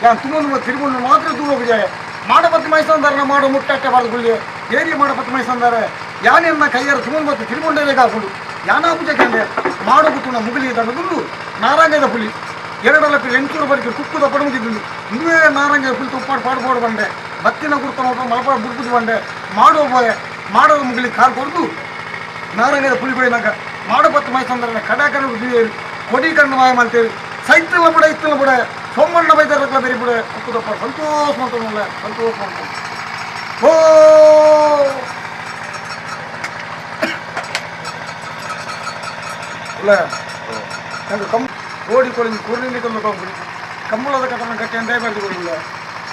Speaker 4: ಯಾನ್ ತುಮನ್ ಬತ್ತಿ ತಿರುಗೊಂಡು ಮಾತ್ರ ದೂರೋಗ ಜಾಯ ಮಾಡಪತ್ತಿ ಮೈಸಂದಾರನ ಮಾಡೋ ಮುಟ್ಟಟ್ಟೆ ಬಾರ್ದು ಗುಳ್ಳಿ ಏರಿಯ ಮಾಡಪತ್ತಿ ಮೈಸಂದಾರ ಯಾನೆನ್ನ ಕೈಯಾರ ತುಮನ್ ಬತ್ತಿ ತಿರುಗೊಂಡೇರೆ ಕಾಕೊಂಡು ಯಾನಾ ಪೂಜೆ ಕಂಡೆ ಮಾಡೋ ಗುತ್ತುಣ ಮುಗಿಲಿ ದಂಡದುಂಡು ನಾರಂಗದ ಪುಲಿ ಎರಡಲ್ಲ ಎಂಟೂರು ಬರಿಕೆ ಕುಕ್ಕುದ ಪಡಮುಗಿದ್ದು ಇಂದುವೇ ನಾರಂಗ ಪುಲಿ ತುಪ್ಪಾಡು ಪಾಡು ಪಾಡು ಬಂಡೆ ಬತ್ತಿನ ಗುರ್ತ ಮಲಪಾಡು ಬುಡ್ಬುದು ಬಂಡೆ ಮಾಡೋ ಬೋಯ ಮಾಡೋದು ಮುಗಿಲಿ ಕಾರ್ ಕೊಡ್ದು ನಾರಂಗದ ಪುಲಿ ಕೊಯ್ನಾಗ ಮಾಡೋ ಪತ್ತು ಮೈಸಂದ್ರೆ ಕಡ ಕಣ್ಣು ದಿವೇರು ಕೊಡಿ ಕಣ್ಣು ಮಾಯ ಮಾಡ್ತೇವೆ ಸೈತಲ ಬುಡ ಇತ್ತಲ ಬುಡ ಸೋಮಣ್ಣ ಬೈದಾರಕ್ಲ ಬೇರೆ ಬುಡ ಕುಕ್ಕುದಪ್ಪ ಸಂತೋಷ ಮಾಡ್ತಾನಲ್ಲ ಸಂತೋಷ ಮಾಡ್ತಾನೆ ಓ ಇಲ್ಲ ನಂಗೆ ಕಮ್ ಕೋಡಿ ಕೊಳಿಂದ ಕುರ್ನಿಂದ ಕಂದು ಕಂಬುಡಿ ಕಂಬಳದ ಕಟ್ಟನ ಕಟ್ಟಿ ಅಂತ ಬರ್ದು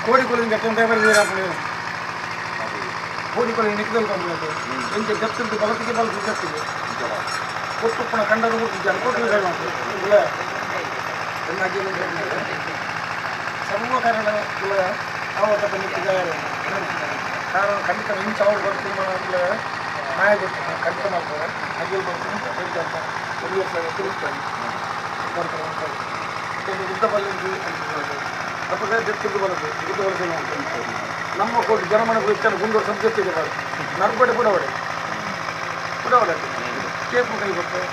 Speaker 4: ಕೋಡಿ ಕೊಳಿಂದ ಕಟ್ಟಿ ಅಂತ ಬರ್ದು ಕೋಡಿ ಕೊಳಿ ನಿಕ್ಕದಲ್ಲಿ ಕಂಬಳದು ಎಂಚ ಗತ್ತಿದ್ದು ಬಲತಿಗೆ ಬಲತಿ ಗತ್ತಿದೆ ಕೊಟ್ಟುಪ್ಪಣ ಕಂಡದ ಕೊಟ್ಟು ಜನ ಕೊಟ್ಟು ಇಲ್ಲ ಸರ್ವ ಕಾರಣ ಇಲ್ಲ ಆವತ್ತ ನಿಕ್ಕಿದ ಕಾರಣ ಖಂಡಿತ ಇಂಚ ಅವ್ರು ಬರ್ತೀನಿ ಇಲ್ಲ ನಾಯ ಗೊತ್ತು ಖಂಡಿತ ಮಾಡ್ತಾರೆ ಹಾಗೆ ಬರ್ತೀನಿ ಅಂತ ಒಂದು ವರ್ಷ ತಿರುಗ್ತಾರೆ ಬರ್ತಾರೆ ಅಂತ ಉದ್ದ ಬಲ್ಲಿಂದು ಅಪ್ಪದ ಜತ್ತಿದ್ದು ಬಲದು ಉದ್ದ ಬಲದು ಅಂತ ನಮ್ಮ ಕೋಟಿ ಜನಮನೆ ಇಚ್ಛೆ ಗುಂಡೂರು ಸಬ್ಜೆಕ್ಟ್ ಇದೆ ನರ್ಬಡೆ ಪುಡವಡೆ ಪುಡವಡೆ ಕೇಪು ಕೈ ಬರ್ತದೆ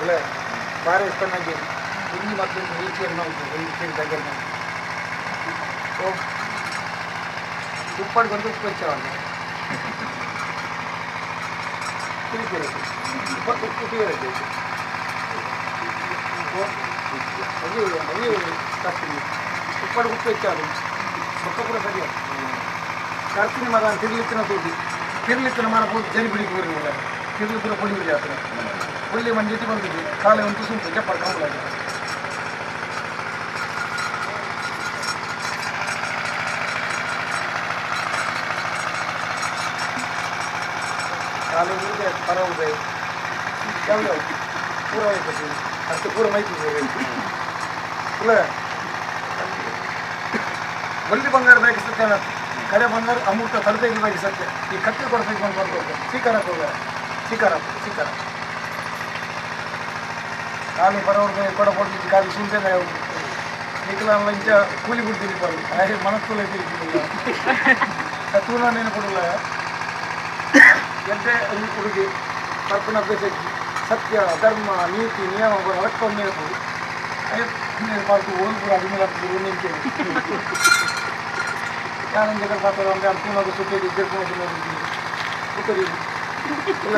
Speaker 4: ಇಲ್ಲ ಬಾರಿ ಇಷ್ಟನಾಗಿ ಹಿಂದಿ ಮತ್ತು ಈಚೆಯನ್ನು ಈ దగ్గర ಓ ಉಪ್ಪಾಡು ಬಂದು ಉಪ್ಪು ಹೆಚ್ಚಾವಲ್ಲ ಉಪ್ಪು ತೀರಕ್ಕೆ ಅದು ಅದು ತಪ್ಪಿಲ್ಲ ಉಪ್ಪಾಡು ಉಪ್ಪು ಹೆಚ್ಚಾದು ಬೊಕ್ಕ ಪೂರ ಸರಿಯ ಕರ್ತಿನ ಮರ ತಿರ್ಲಿತ್ತಿನ ತೋಟಿ ತಿರ್ಲಿತ್ತಿನ ಮರ ಪೂರ್ತಿ ಜರಿ ಬಿಡಿಗೆ ಬರಲಿಲ್ಲ ತಿರ್ಲಿ ಪೂರ ಪೊಡಿ ಬಿಡಿ ಆತನ ಒಳ್ಳೆ ಮಂಜೆತಿ ಬಂದಿದೆ ಕಾಲೆ ಒಂದು ಸುಂಟು ಜಪ್ಪ ಕಂಬಳ ಕಾಲೆ ಊರಿಗೆ ಪರವುದೆ ಯಾವ ಪೂರ ಹೋಗ್ಬೇಕು ಅಷ್ಟು ಪೂರ ಮೈಕ್ ಇಲ್ಲ ಒಳ್ಳೆ ಬಂಗಾರ ಬೇಕು ಸತ್ಯ ಕರೆ ಬಂಗಾರ ಅಮೃತ ತಲುಪೇಗೆ ಬೇಕು ಸತ್ಯ ಈ ಕತ್ತಿ ಕೊಡ್ಬೇಕು ಅಂತ ಬರ್ಬೇಕು ಸ್ವೀಕಾರ ಹೋಗ ಸ್ವೀಕಾರ ಸ್ವೀಕಾರ ಖಾಲಿ ಬರೋರ್ಗೆ ಕೊಡ ಕೊಡ್ಲಿಕ್ಕೆ ಖಾಲಿ ಸುಂದರ ನಿಖಲ ಲಂಚ ಕೂಲಿ ಬಿಡ್ತೀನಿ ಪಾಲು ಆಯೆ ಮನಸ್ಸುಲ್ಲ ತೂನ ನೆನಪುಡಲ್ಲ ಎಡ್ಡೆ ಹುಡುಗಿ ಪರ್ಪುನ ಅಭ್ಯಾಸ ಸತ್ಯ ಧರ್ಮ ನೀತಿ ನಿಯಮ ಅಳಕ್ಕೊಂದು ನೆನಪು ಪಾರ್ಕು ಓಲ್ಪುರ ಅಡಿಮೇಲೆ ನಿಂಕೆ ಯಾನಂದ ಪಾತ್ರ ಅಂದ್ರೆ ಅರ್ಜುನಗ ಸುಖ ಉತ್ತರಿ ಇಲ್ಲ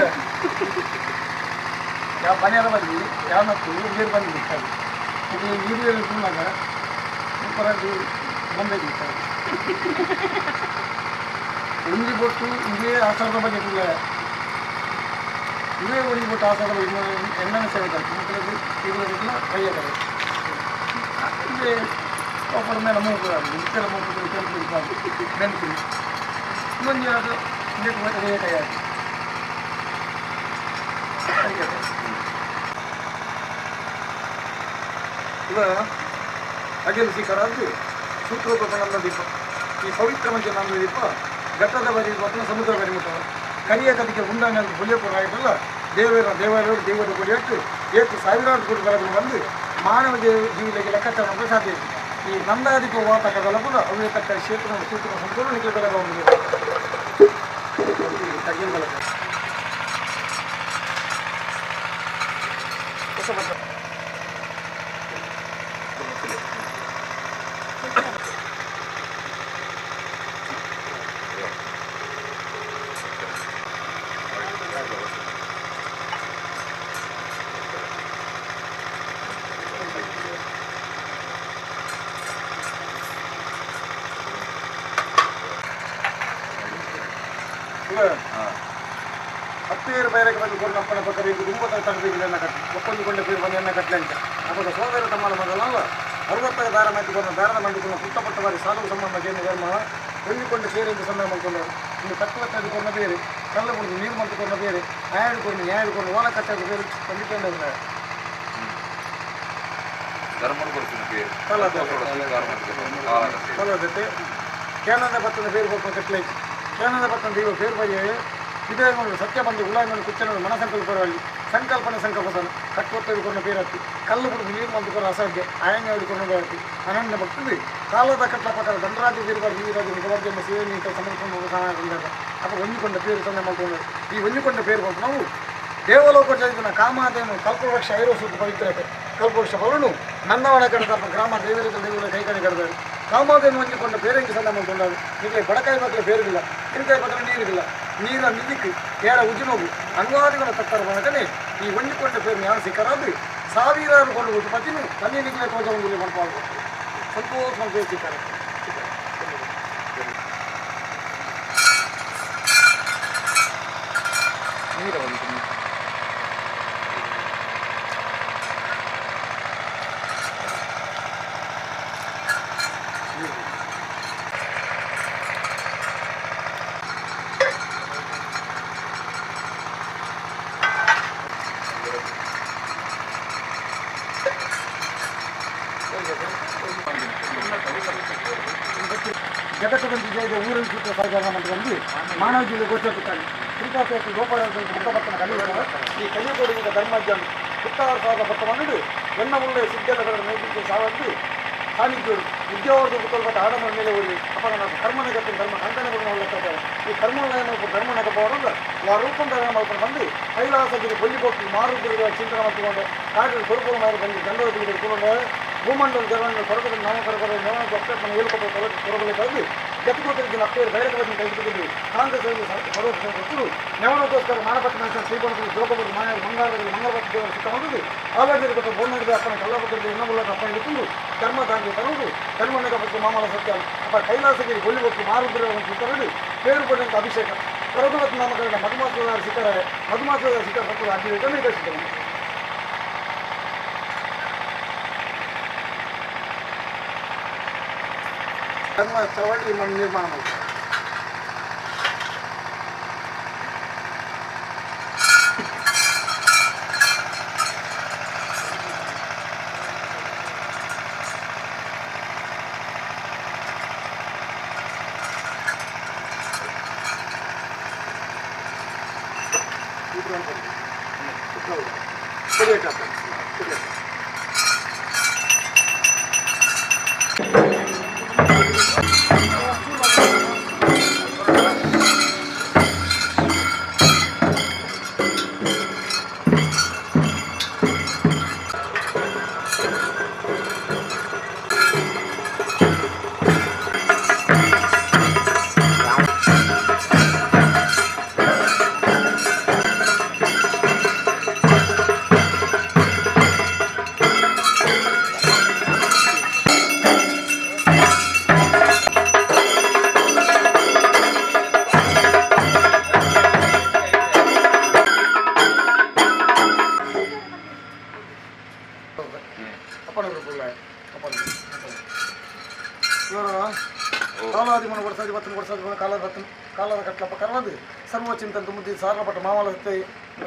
Speaker 4: ಯಾವ ಮನೆಯರ ಬಂದು ಯಾವನತ್ತು ನೀರು ಬಂದು ಬಿಡ್ತಾರೆ ಇದು ನೀರು ತೂನಾಗ ಸೂಪರಾಗಿ ಬಂದೇ ಬಿಡ್ತಾರೆ. ಒಂಜಿ ಬೊಟ್ಟು ಇದೇ ಆಸಾರದ ಬಗ್ಗೆ ಇಲ್ಲ ಇದೇ ಒಂಜಿ ಬೊಟ್ಟು ಆಸಾರದ ಬಗ್ಗೆ ಎಣ್ಣೆ ಸೇವೆ ಮಕ್ಕಳಿಗೆ ಇರುವುದಿಲ್ಲ ಕೈಯ ಇದೇ ಒಬ್ಬರ ಮೇಲೆ ಮೂಗು ಇತ್ತೆಲ್ಲ ಮೂಗು ಕೆಂಪು ಬೆಂಕಿ ಇನ್ನೊಂದು ಯಾವುದು ಕೈ ಆಗಿ ಇಲ್ಲ ಅಗೆಲ್ ಸ್ವೀಕಾರ ಸೂತ್ರೋಪಕರಣ ದೀಪ ಈ ಪವಿತ್ರ ಮಂಚ ನಂದ ದೀಪ ಘಟ್ಟದ ಬರಿ ಬತ್ತನ ಸಮುದ್ರ ಬರಿ ಮುಟ್ಟ ಕರಿಯ ಕದಿಗೆ ಉಂಡಾನೆ ಬುಲಿಯಪುರ ಆಯ್ತಲ್ಲ ದೇವರ ದೇವಾಲಯ ದೇವರ ಗುಡಿಯಟ್ಟು ಏತು ಸಾವಿರಾರು ಕೋಟಿ ಬೆಳಕು ಬಂದು ಮಾನವ ಜೀವಿಗೆ ಲೆಕ್ಕಾಚಾರ ಮಾಡಲು ಸಾಧ್ಯ ಇದೆ. ಈ ನಂದಾದಿಪ ವಾತಕ ಬೆಳಕುಲ ಅವು ತಕ್ಕ ಕ್ಷೇತ್ರ ಸೂತ್ರ ಸಂಪೂರ್ಣ ನಿಖಿಲ ಬೆಳಕು ಅಗೆಲ್ ಬೆಳಕು ಹತ್ತೇರು ಬೈರಕ್ಕೆ ಬಂದು ಕೊಡಪ್ಪನ ಪಕ್ಕ ಇದು ತುಂಬ ತಡಬೇಕು ಎಣ್ಣ ಕಟ್ಟಿ ಒಪ್ಪಂದು ಕೊಂಡ ಪೇರು ಬಂದು ಎಣ್ಣ ಕಟ್ಟಲೆ ಅಂತ ಅವಾಗ ಸೋದರ ತಮ್ಮನ ಮಗನಲ್ಲ ಅರವತ್ತರ ದಾರ ಮಾತಿಕೊಂಡು ದಾರದ ಮಂಡಿಕೊಂಡು ಪುಟ್ಟ ಪುಟ್ಟ ಬಾರಿ ಸಾಲು ಸಂಬಂಧ ಜೇನು ಧರ್ಮ ಹೊಂದಿಕೊಂಡು ಸೇರಿ ಸಂಬಂಧ ಮಾಡ್ಕೊಂಡು ಇನ್ನು ಕಟ್ಟುವತ್ತಾಗಿ ಕೊಂಡ ಬೇರೆ ಕಲ್ಲು ಕುಡಿದು ನೀರು ಮಂತುಕೊಂಡ ಬೇರೆ ಆಯಾಡ್ಕೊಂಡು ನ್ಯಾಯಡ್ಕೊಂಡು ಓಲ ಕಟ್ಟೋದು ಬೇರೆ ತಂದಿಕೊಂಡು ಕೇನಂದ ಬತ್ತದ ಬೇರು ಕೊಟ್ಟು ಕಟ್ಟಲೆ ಕೇನಂದ ಬತ್ತದ ದೈವ ಬೇರು ಬರಿಯೇ ಇದೇ ಸತ್ಯ ಬಂದು ಉಳಾಂಗಣ ಕುಚ್ಚನ ಮನಸಂಕಲ್ಪವಾಗಿ ಸಂಕಲ್ಪನೆ ಸಂಕಲ್ಪ ಕಟ್ಟುವತ್ತ ಕೊನ್ನ ಬೇರತ್ತಿ ಕಲ್ಲು ಬಿಡುದು ನೀರು ಮಂತುಕೊರ ಅಸಾಧ್ಯ ಆಯಂಗ ಹಿಡ್ಕೊಂಡು ಬೇರತ್ತಿ ಅನನ್ಯ ಭಕ್ತದಿ ಕಾಲದ ಕಟ್ಲ ಪ್ರಕಾರ ದಂಡರಾಜ ವೀರರಾಜ ವೀರರಾಜ ಮುಖವರ್ಜ ಸೇವೆ ನೀತ ಸಮರ್ಪಣ ಸಹಾಯ ಅಪ್ಪ ಒಂಜಿಕೊಂಡ ಪೇರು ತಂದೆ ಮಾಡ್ಕೊಂಡು ಈ ಒಂಜಿಕೊಂಡ ಪೇರು ನಾವು ದೇವಲೋಕ ಚೈತನ ಕಾಮಾದೇನು ಕಲ್ಪವೃಕ್ಷ ಐರೋಸುತ್ತ ಪವಿತ್ರತೆ ಕಲ್ಪವೃಕ್ಷ ಬರುಣು ನಂದವನ ಕಡದ ಗ್ರಾಮ ದೇವರಿಗೆ ದೇವರ ಕೈ ಕಡೆ ಕಡದರು ಕಾಮಾದೇನು ಹೊಂದಿಕೊಂಡ ಬೇರೆಂಗೆ ಸಂದ ಮಾಡ್ಕೊಂಡರು ಇಲ್ಲಿ ಬಡಕಾಯಿ ಬದಲು ಬೇರಿಲ್ಲ ತಿನ್ಕಾಯಿ ಬದಲು ನೀರಿಲ್ಲ ನೀರ ನಿಧಿಕ್ ಏರ ಉಜ್ಜಿನೋಗು ಅನ್ವಾದಿಗಳ ತತ್ತರ ಬನಕನೆ ಈ ಹೊಂದಿಕೊಂಡ ಪೇರು ಜ್ಞಾನ ಸಿಕ್ಕರಾದು ಸಾವಿರಾರು ಕೊಂಡು ಉತ್ಪತ್ತಿನು ತನ್ನಿ ನಿಗ್ಲೆ ತೋಜ ಒಂದು ಮಾಡ್ಬೋದು ಸಂತೋಷ ಬೇರು ಸಿಕ್ಕಾರ. ನೀರ ಬಂತು. ಜಗತ್ತು ಜಯದ ಊರಲ್ಲಿ ಸುತ್ತ ಸಾಧಾರಣ ಬಂದು ಮಾನವ ಜೀವಿ ಗೋಚರಿಸುತ್ತಾನೆ. ತ್ರಿಕಾಪೇಟಿ ಗೋಪಾಲ ಮುಖಭಕ್ತನ ಕಲಿಯುವ ಈ ಕಲಿಯುಗೊಡುವ ಧರ್ಮಜ್ಞನು ಪುತ್ತಾರು ಸಾವಿರ ಭಕ್ತ ಬಂದು ಎನ್ನ ಉಳ್ಳೆ ಸಿದ್ಧಗಳ ನೈತಿಕ ಸಾವಂದು ಸಾನ್ನಿಧ್ಯರು ವಿದ್ಯಾವರ್ಧ ಪುತ್ತಲ್ಪಟ್ಟ ಆಡಂಬರ ಮೇಲೆ ಹೋಗಿ ಅಪ್ಪ ನಾವು ಕರ್ಮನ ಗತಿ ಧರ್ಮ ಕಂಕಣ ಒಳ್ಳೆ ಈ ಕರ್ಮನ ಧರ್ಮನ ಪವರಂದ ಆ ರೂಪಂತರ ಮಾಡ್ಕೊಂಡು ಬಂದು ಕೈಲಾಸಗಿರಿ ಬೊಲ್ಲಿ ಮಾರುದ್ರದ ಚಿಂತನೆ ಮಾಡಿಕೊಂಡು ಕಾಡಿನ ಸ್ವರೂಪ ಮಾರು ಬಂದು ಗಂಡದ ಕೊಂಡು ಭೂಮಂಡಲ ಜಲವನ್ನು ಸ್ವರ್ಗದ ನಾಮಕರಕರ ನವನ ಒಪ್ಪನ ಏಳ್ಕೊಪ್ಪ ಕೊರಬಲೆ ಕಳೆದು ಗತಿಗೋತರಿದ್ದ ಅಪ್ಪೇರು ಬೈರಕವನ್ನು ಕೈಬಿಟ್ಟಿದ್ದು ಕಾಂಗ್ರೆಸ್ ಸ್ವರೂಪ ನೆವನಕ್ಕೋಸ್ಕರ ಮಾನಪಟ್ಟ ಮನುಷ್ಯ ಶ್ರೀಗೊಂಡು ಜೋಗಬರು ಮಾಯ ಮಂಗಾರದಲ್ಲಿ ಮಂಗಳಪಟ್ಟ ದೇವರ ಸುತ್ತ ಮಾಡುದು ಆಲೋಚನೆ ಕೊಟ್ಟ ಬೋರ್ನಗದ ಅಪ್ಪನ ಕಲ್ಲಪತ್ರದ ಇನ್ನಮೂಲಕ ಅಪ್ಪನ ಹಿಡಿದು ಧರ್ಮ ತಾಂಗಿ ತರುವುದು ಧರ್ಮನಗ ಪಟ್ಟು ಮಾಮಲ ಸತ್ಯ ಅಪ್ಪ ಕೈಲಾಸಗಿರಿ ಗೊಲ್ಲಿ ಮಾರುದ್ರ ಸುತ್ತರಡು ಪೇರು ಪಟ್ಟಂತ ಅಭಿಷೇಕ ಪರಗುವತ್ ನಾಮಕರಣ ಮಧುಮಾಸದ ಶಿಖರ ಮಧುಮಾಸದ ಶಿಖರ ಪಟ್ಟು ಅಭಿಷೇಕ ನಿರ್ದೇಶಿಸಿದರು. ಧರ್ಮ ಚಳವಳಿ ಮಣ್ಣು ನಿರ್ಮಾಣ ಮಾಡ್ತಾರೆ. ವರ್ಷ ಕಾಲದ ಕಾಲದ ಕಟ್ಲಪ್ಪ ಕರವಾದು ಸರ್ವ ಚಿಂತನೆ ತುಂಬುತ್ತಿ ಸಾರಪಟ್ಟ ಮಾಮಲ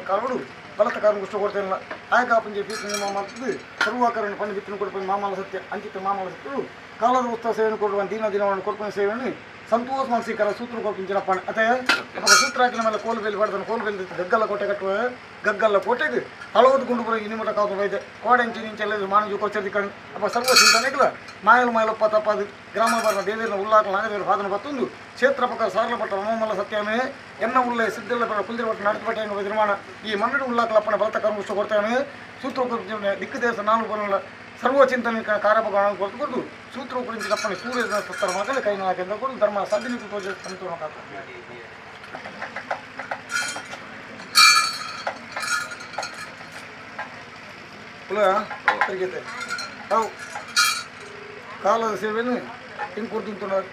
Speaker 4: ಕರವಡು ಬಲತ ಕಾರಣ ಕುಷ್ಟ ಕೊಡ್ತೇನಿಲ್ಲ ಆಯಕ ಪಂಜೆ ಪೀತು ಮಾಡ್ತದ್ದು ಸರ್ವಾಕರಣ ಪಣ್ಣು ಬಿತ್ತನೆ ಕೊಡ್ಕೊಂಡು ಮಾಮಲ ಸತ್ಯ ಅಂಚಿತ ಮಾಮಲ ಸತ್ಯರು ಕಾಲದ ಉತ್ಸವ ಸೇವೆಯನ್ನು ಕೊಡುವ ದಿನ ದಿನವನ್ನು ಕೊಡ್ಕೊಂಡು ಸೇವೆಯನ್ನು ಸಂತೋಷ ಮಾನಸಿಕರ ಸೂತ್ರ ಕೊಡ್ಪಿಂಚಿನಪ್ಪ ಅದೇ ಅಪ್ಪ ಸೂತ್ರ ಹಾಕಿನ ಮೇಲೆ ಕೋಲು ಬೇಲಿ ಬಡ್ದನು ಕೋಲು ಬೇಲಿ ಗಗ್ಗಲ್ಲ ಕೋಟೆ ಕಟ್ಟುವ ಗಗ್ಗಲ್ಲ ಕೋಟೆಗೆ ಹಳವದು ಗುಂಡುಪುರ ಇನಿಮಟ ಕಾದು ಬೈದೆ ಕೋಡೆಂಚಿ ನಿಂಚೆಲ್ಲ ಮಾನಜು ಕೊಚ್ಚದಿ ಕಣ್ ಅಪ್ಪ ಸರ್ವ ಚಿಂತನೆಗಳ ಮಾಯಲು ಮಾಯಲಪ್ಪ ತಪ್ಪಾದು ಗ್ರಾಮ ಬರ್ನ ದೇವಿಯನ್ನ ಉಲ್ಲಾಕ ನಾಗದೇವರ ಫಾದನ ಬತ್ತೊಂದು ಕ್ಷೇತ್ರ ಪಕ್ಕ ಸಾರಲಪಟ್ಟ ರಮಮಲ್ಲ ಸತ್ಯಮೇ ಎನ್ನ ಉಳ್ಳೆ ಸಿದ್ಧೆಲ್ಲ ಪರ ಕುಲ್ದಿರಪಟ್ಟ ನಡತಪಟ್ಟ ಎಂಬ ನಿರ್ಮಾಣ ಈ ಮನ್ನಡು ಉಲ್ಲಾಕಲಪ್ಪನ ಬಲತ ಕರ್ಮುಷ್ಟ ಕೊಡ್ತಾನೆ ಸೂತ್ರ ದಿಕ್ಕು ದೇಶ ನಾನು ಬರಲ್ಲ ಸರ್ವ ಚಿಂತನೆ ಕಾರಪಗಳ ಕೊಟ್ಟು ಸೂತ್ರ ಕುರಿತು ಸೂರ್ಯ ಸತ್ತರ ಮಕ್ಕಳ ಕೈ ಹಾಕಿದ ಕೊಡು ಧರ್ಮ ಸಾಧನೆ ಸಂತೋಷ ತಿರುಗೈತೆ ಅವು ಕಾಲದ ಸೇವೆಯನ್ನು ಹಿಂಗೆ ಕೊಡ್ತಿಂతున్నారు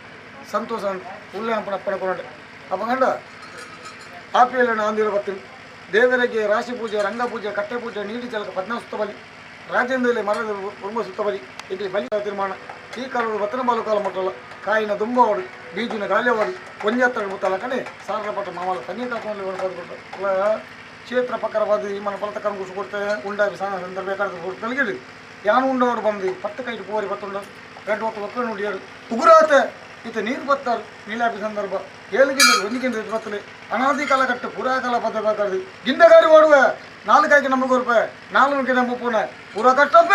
Speaker 4: ಸಂತೋಷ ಉಳ್ಳೆ ಅಪ್ಪನ ಕೊರಂಡೆ ಅಪ್ಪಗಂಡ ಆಪಿಯಲ್ಲ ಆಂದಿರ ಬತ್ತಿನ ದೇವರಿಗೆ ರಾಶಿ ಪೂಜೆ ರಂಗ ಪೂಜೆ ಕಟ್ಟೆ ಪೂಜೆ ನೀಡಿ ಜಲಕ ಪದ್ಮ ಸುತ್ತ ಬಲಿ ರಾಜೇಂದ್ರಲ್ಲಿ ಮರದ ಕುರುಂಬ ಸುತ್ತ ಬಲಿ ಇಲ್ಲಿ ಬಲಿ ತೀರ್ಮಾನ ಈ ಕಾಲದ ಬತ್ತನ ಬಾಲು ಕಾಲ ಮಟ್ಟಲ್ಲ ಕಾಯಿನ ದುಂಬವಾಡು ಬೀಜಿನ ಗಾಲ್ಯವಾಡು ಒಂಜಾತ್ರ ಮುತ್ತಲ ಕಣೆ ಸಾರಪಟ್ಟ ಮಾಮಲ ತನ್ನಿ ಕಾಕೊಂಡು ಕ್ಷೇತ್ರ ಪಕ್ಕರವಾದ ಈ ಮನ ಫಲತ ಕರ್ಮ ಕೊಡ್ತೇವೆ ಉಂಡಾಗಿ ಸಾನ ಸಂದರ್ಭ ಬೇಕಾದ ಯಾನು ಉಂಡವರು ಬಂದು ಪತ್ತು ಕೈಟ್ ಪೋರಿ ಬತ್ತುಂಡ ರೆಡ್ ಹೊತ್ತು ಒಕ್ಕಲು ನುಡಿಯರು ಉಗುರಾತ ಈತ ನೀರು ಬತ್ತಾರು ನೀಲಾಪಿ ಸಂದರ್ಭ ಏಳುಗಿಂದ ಒಂದಿಗಿಂದ ಬತ್ತಲೆ ಅನಾದಿ ಕಾಲ ಕಟ್ಟು ಪುರಾ ಕಾಲ ಪದ ಬೇಕಾರ್ದು ಗಿಂಡಗಾರಿ ಓಡುವ ನಾಲ್ಕಾಗಿ ನಮಗೋರ್ಪ ನಾಲ್ಕು ನಂಬ ಪೂನ ಪೂರ ಕಟ್ಟಪ್ಪ.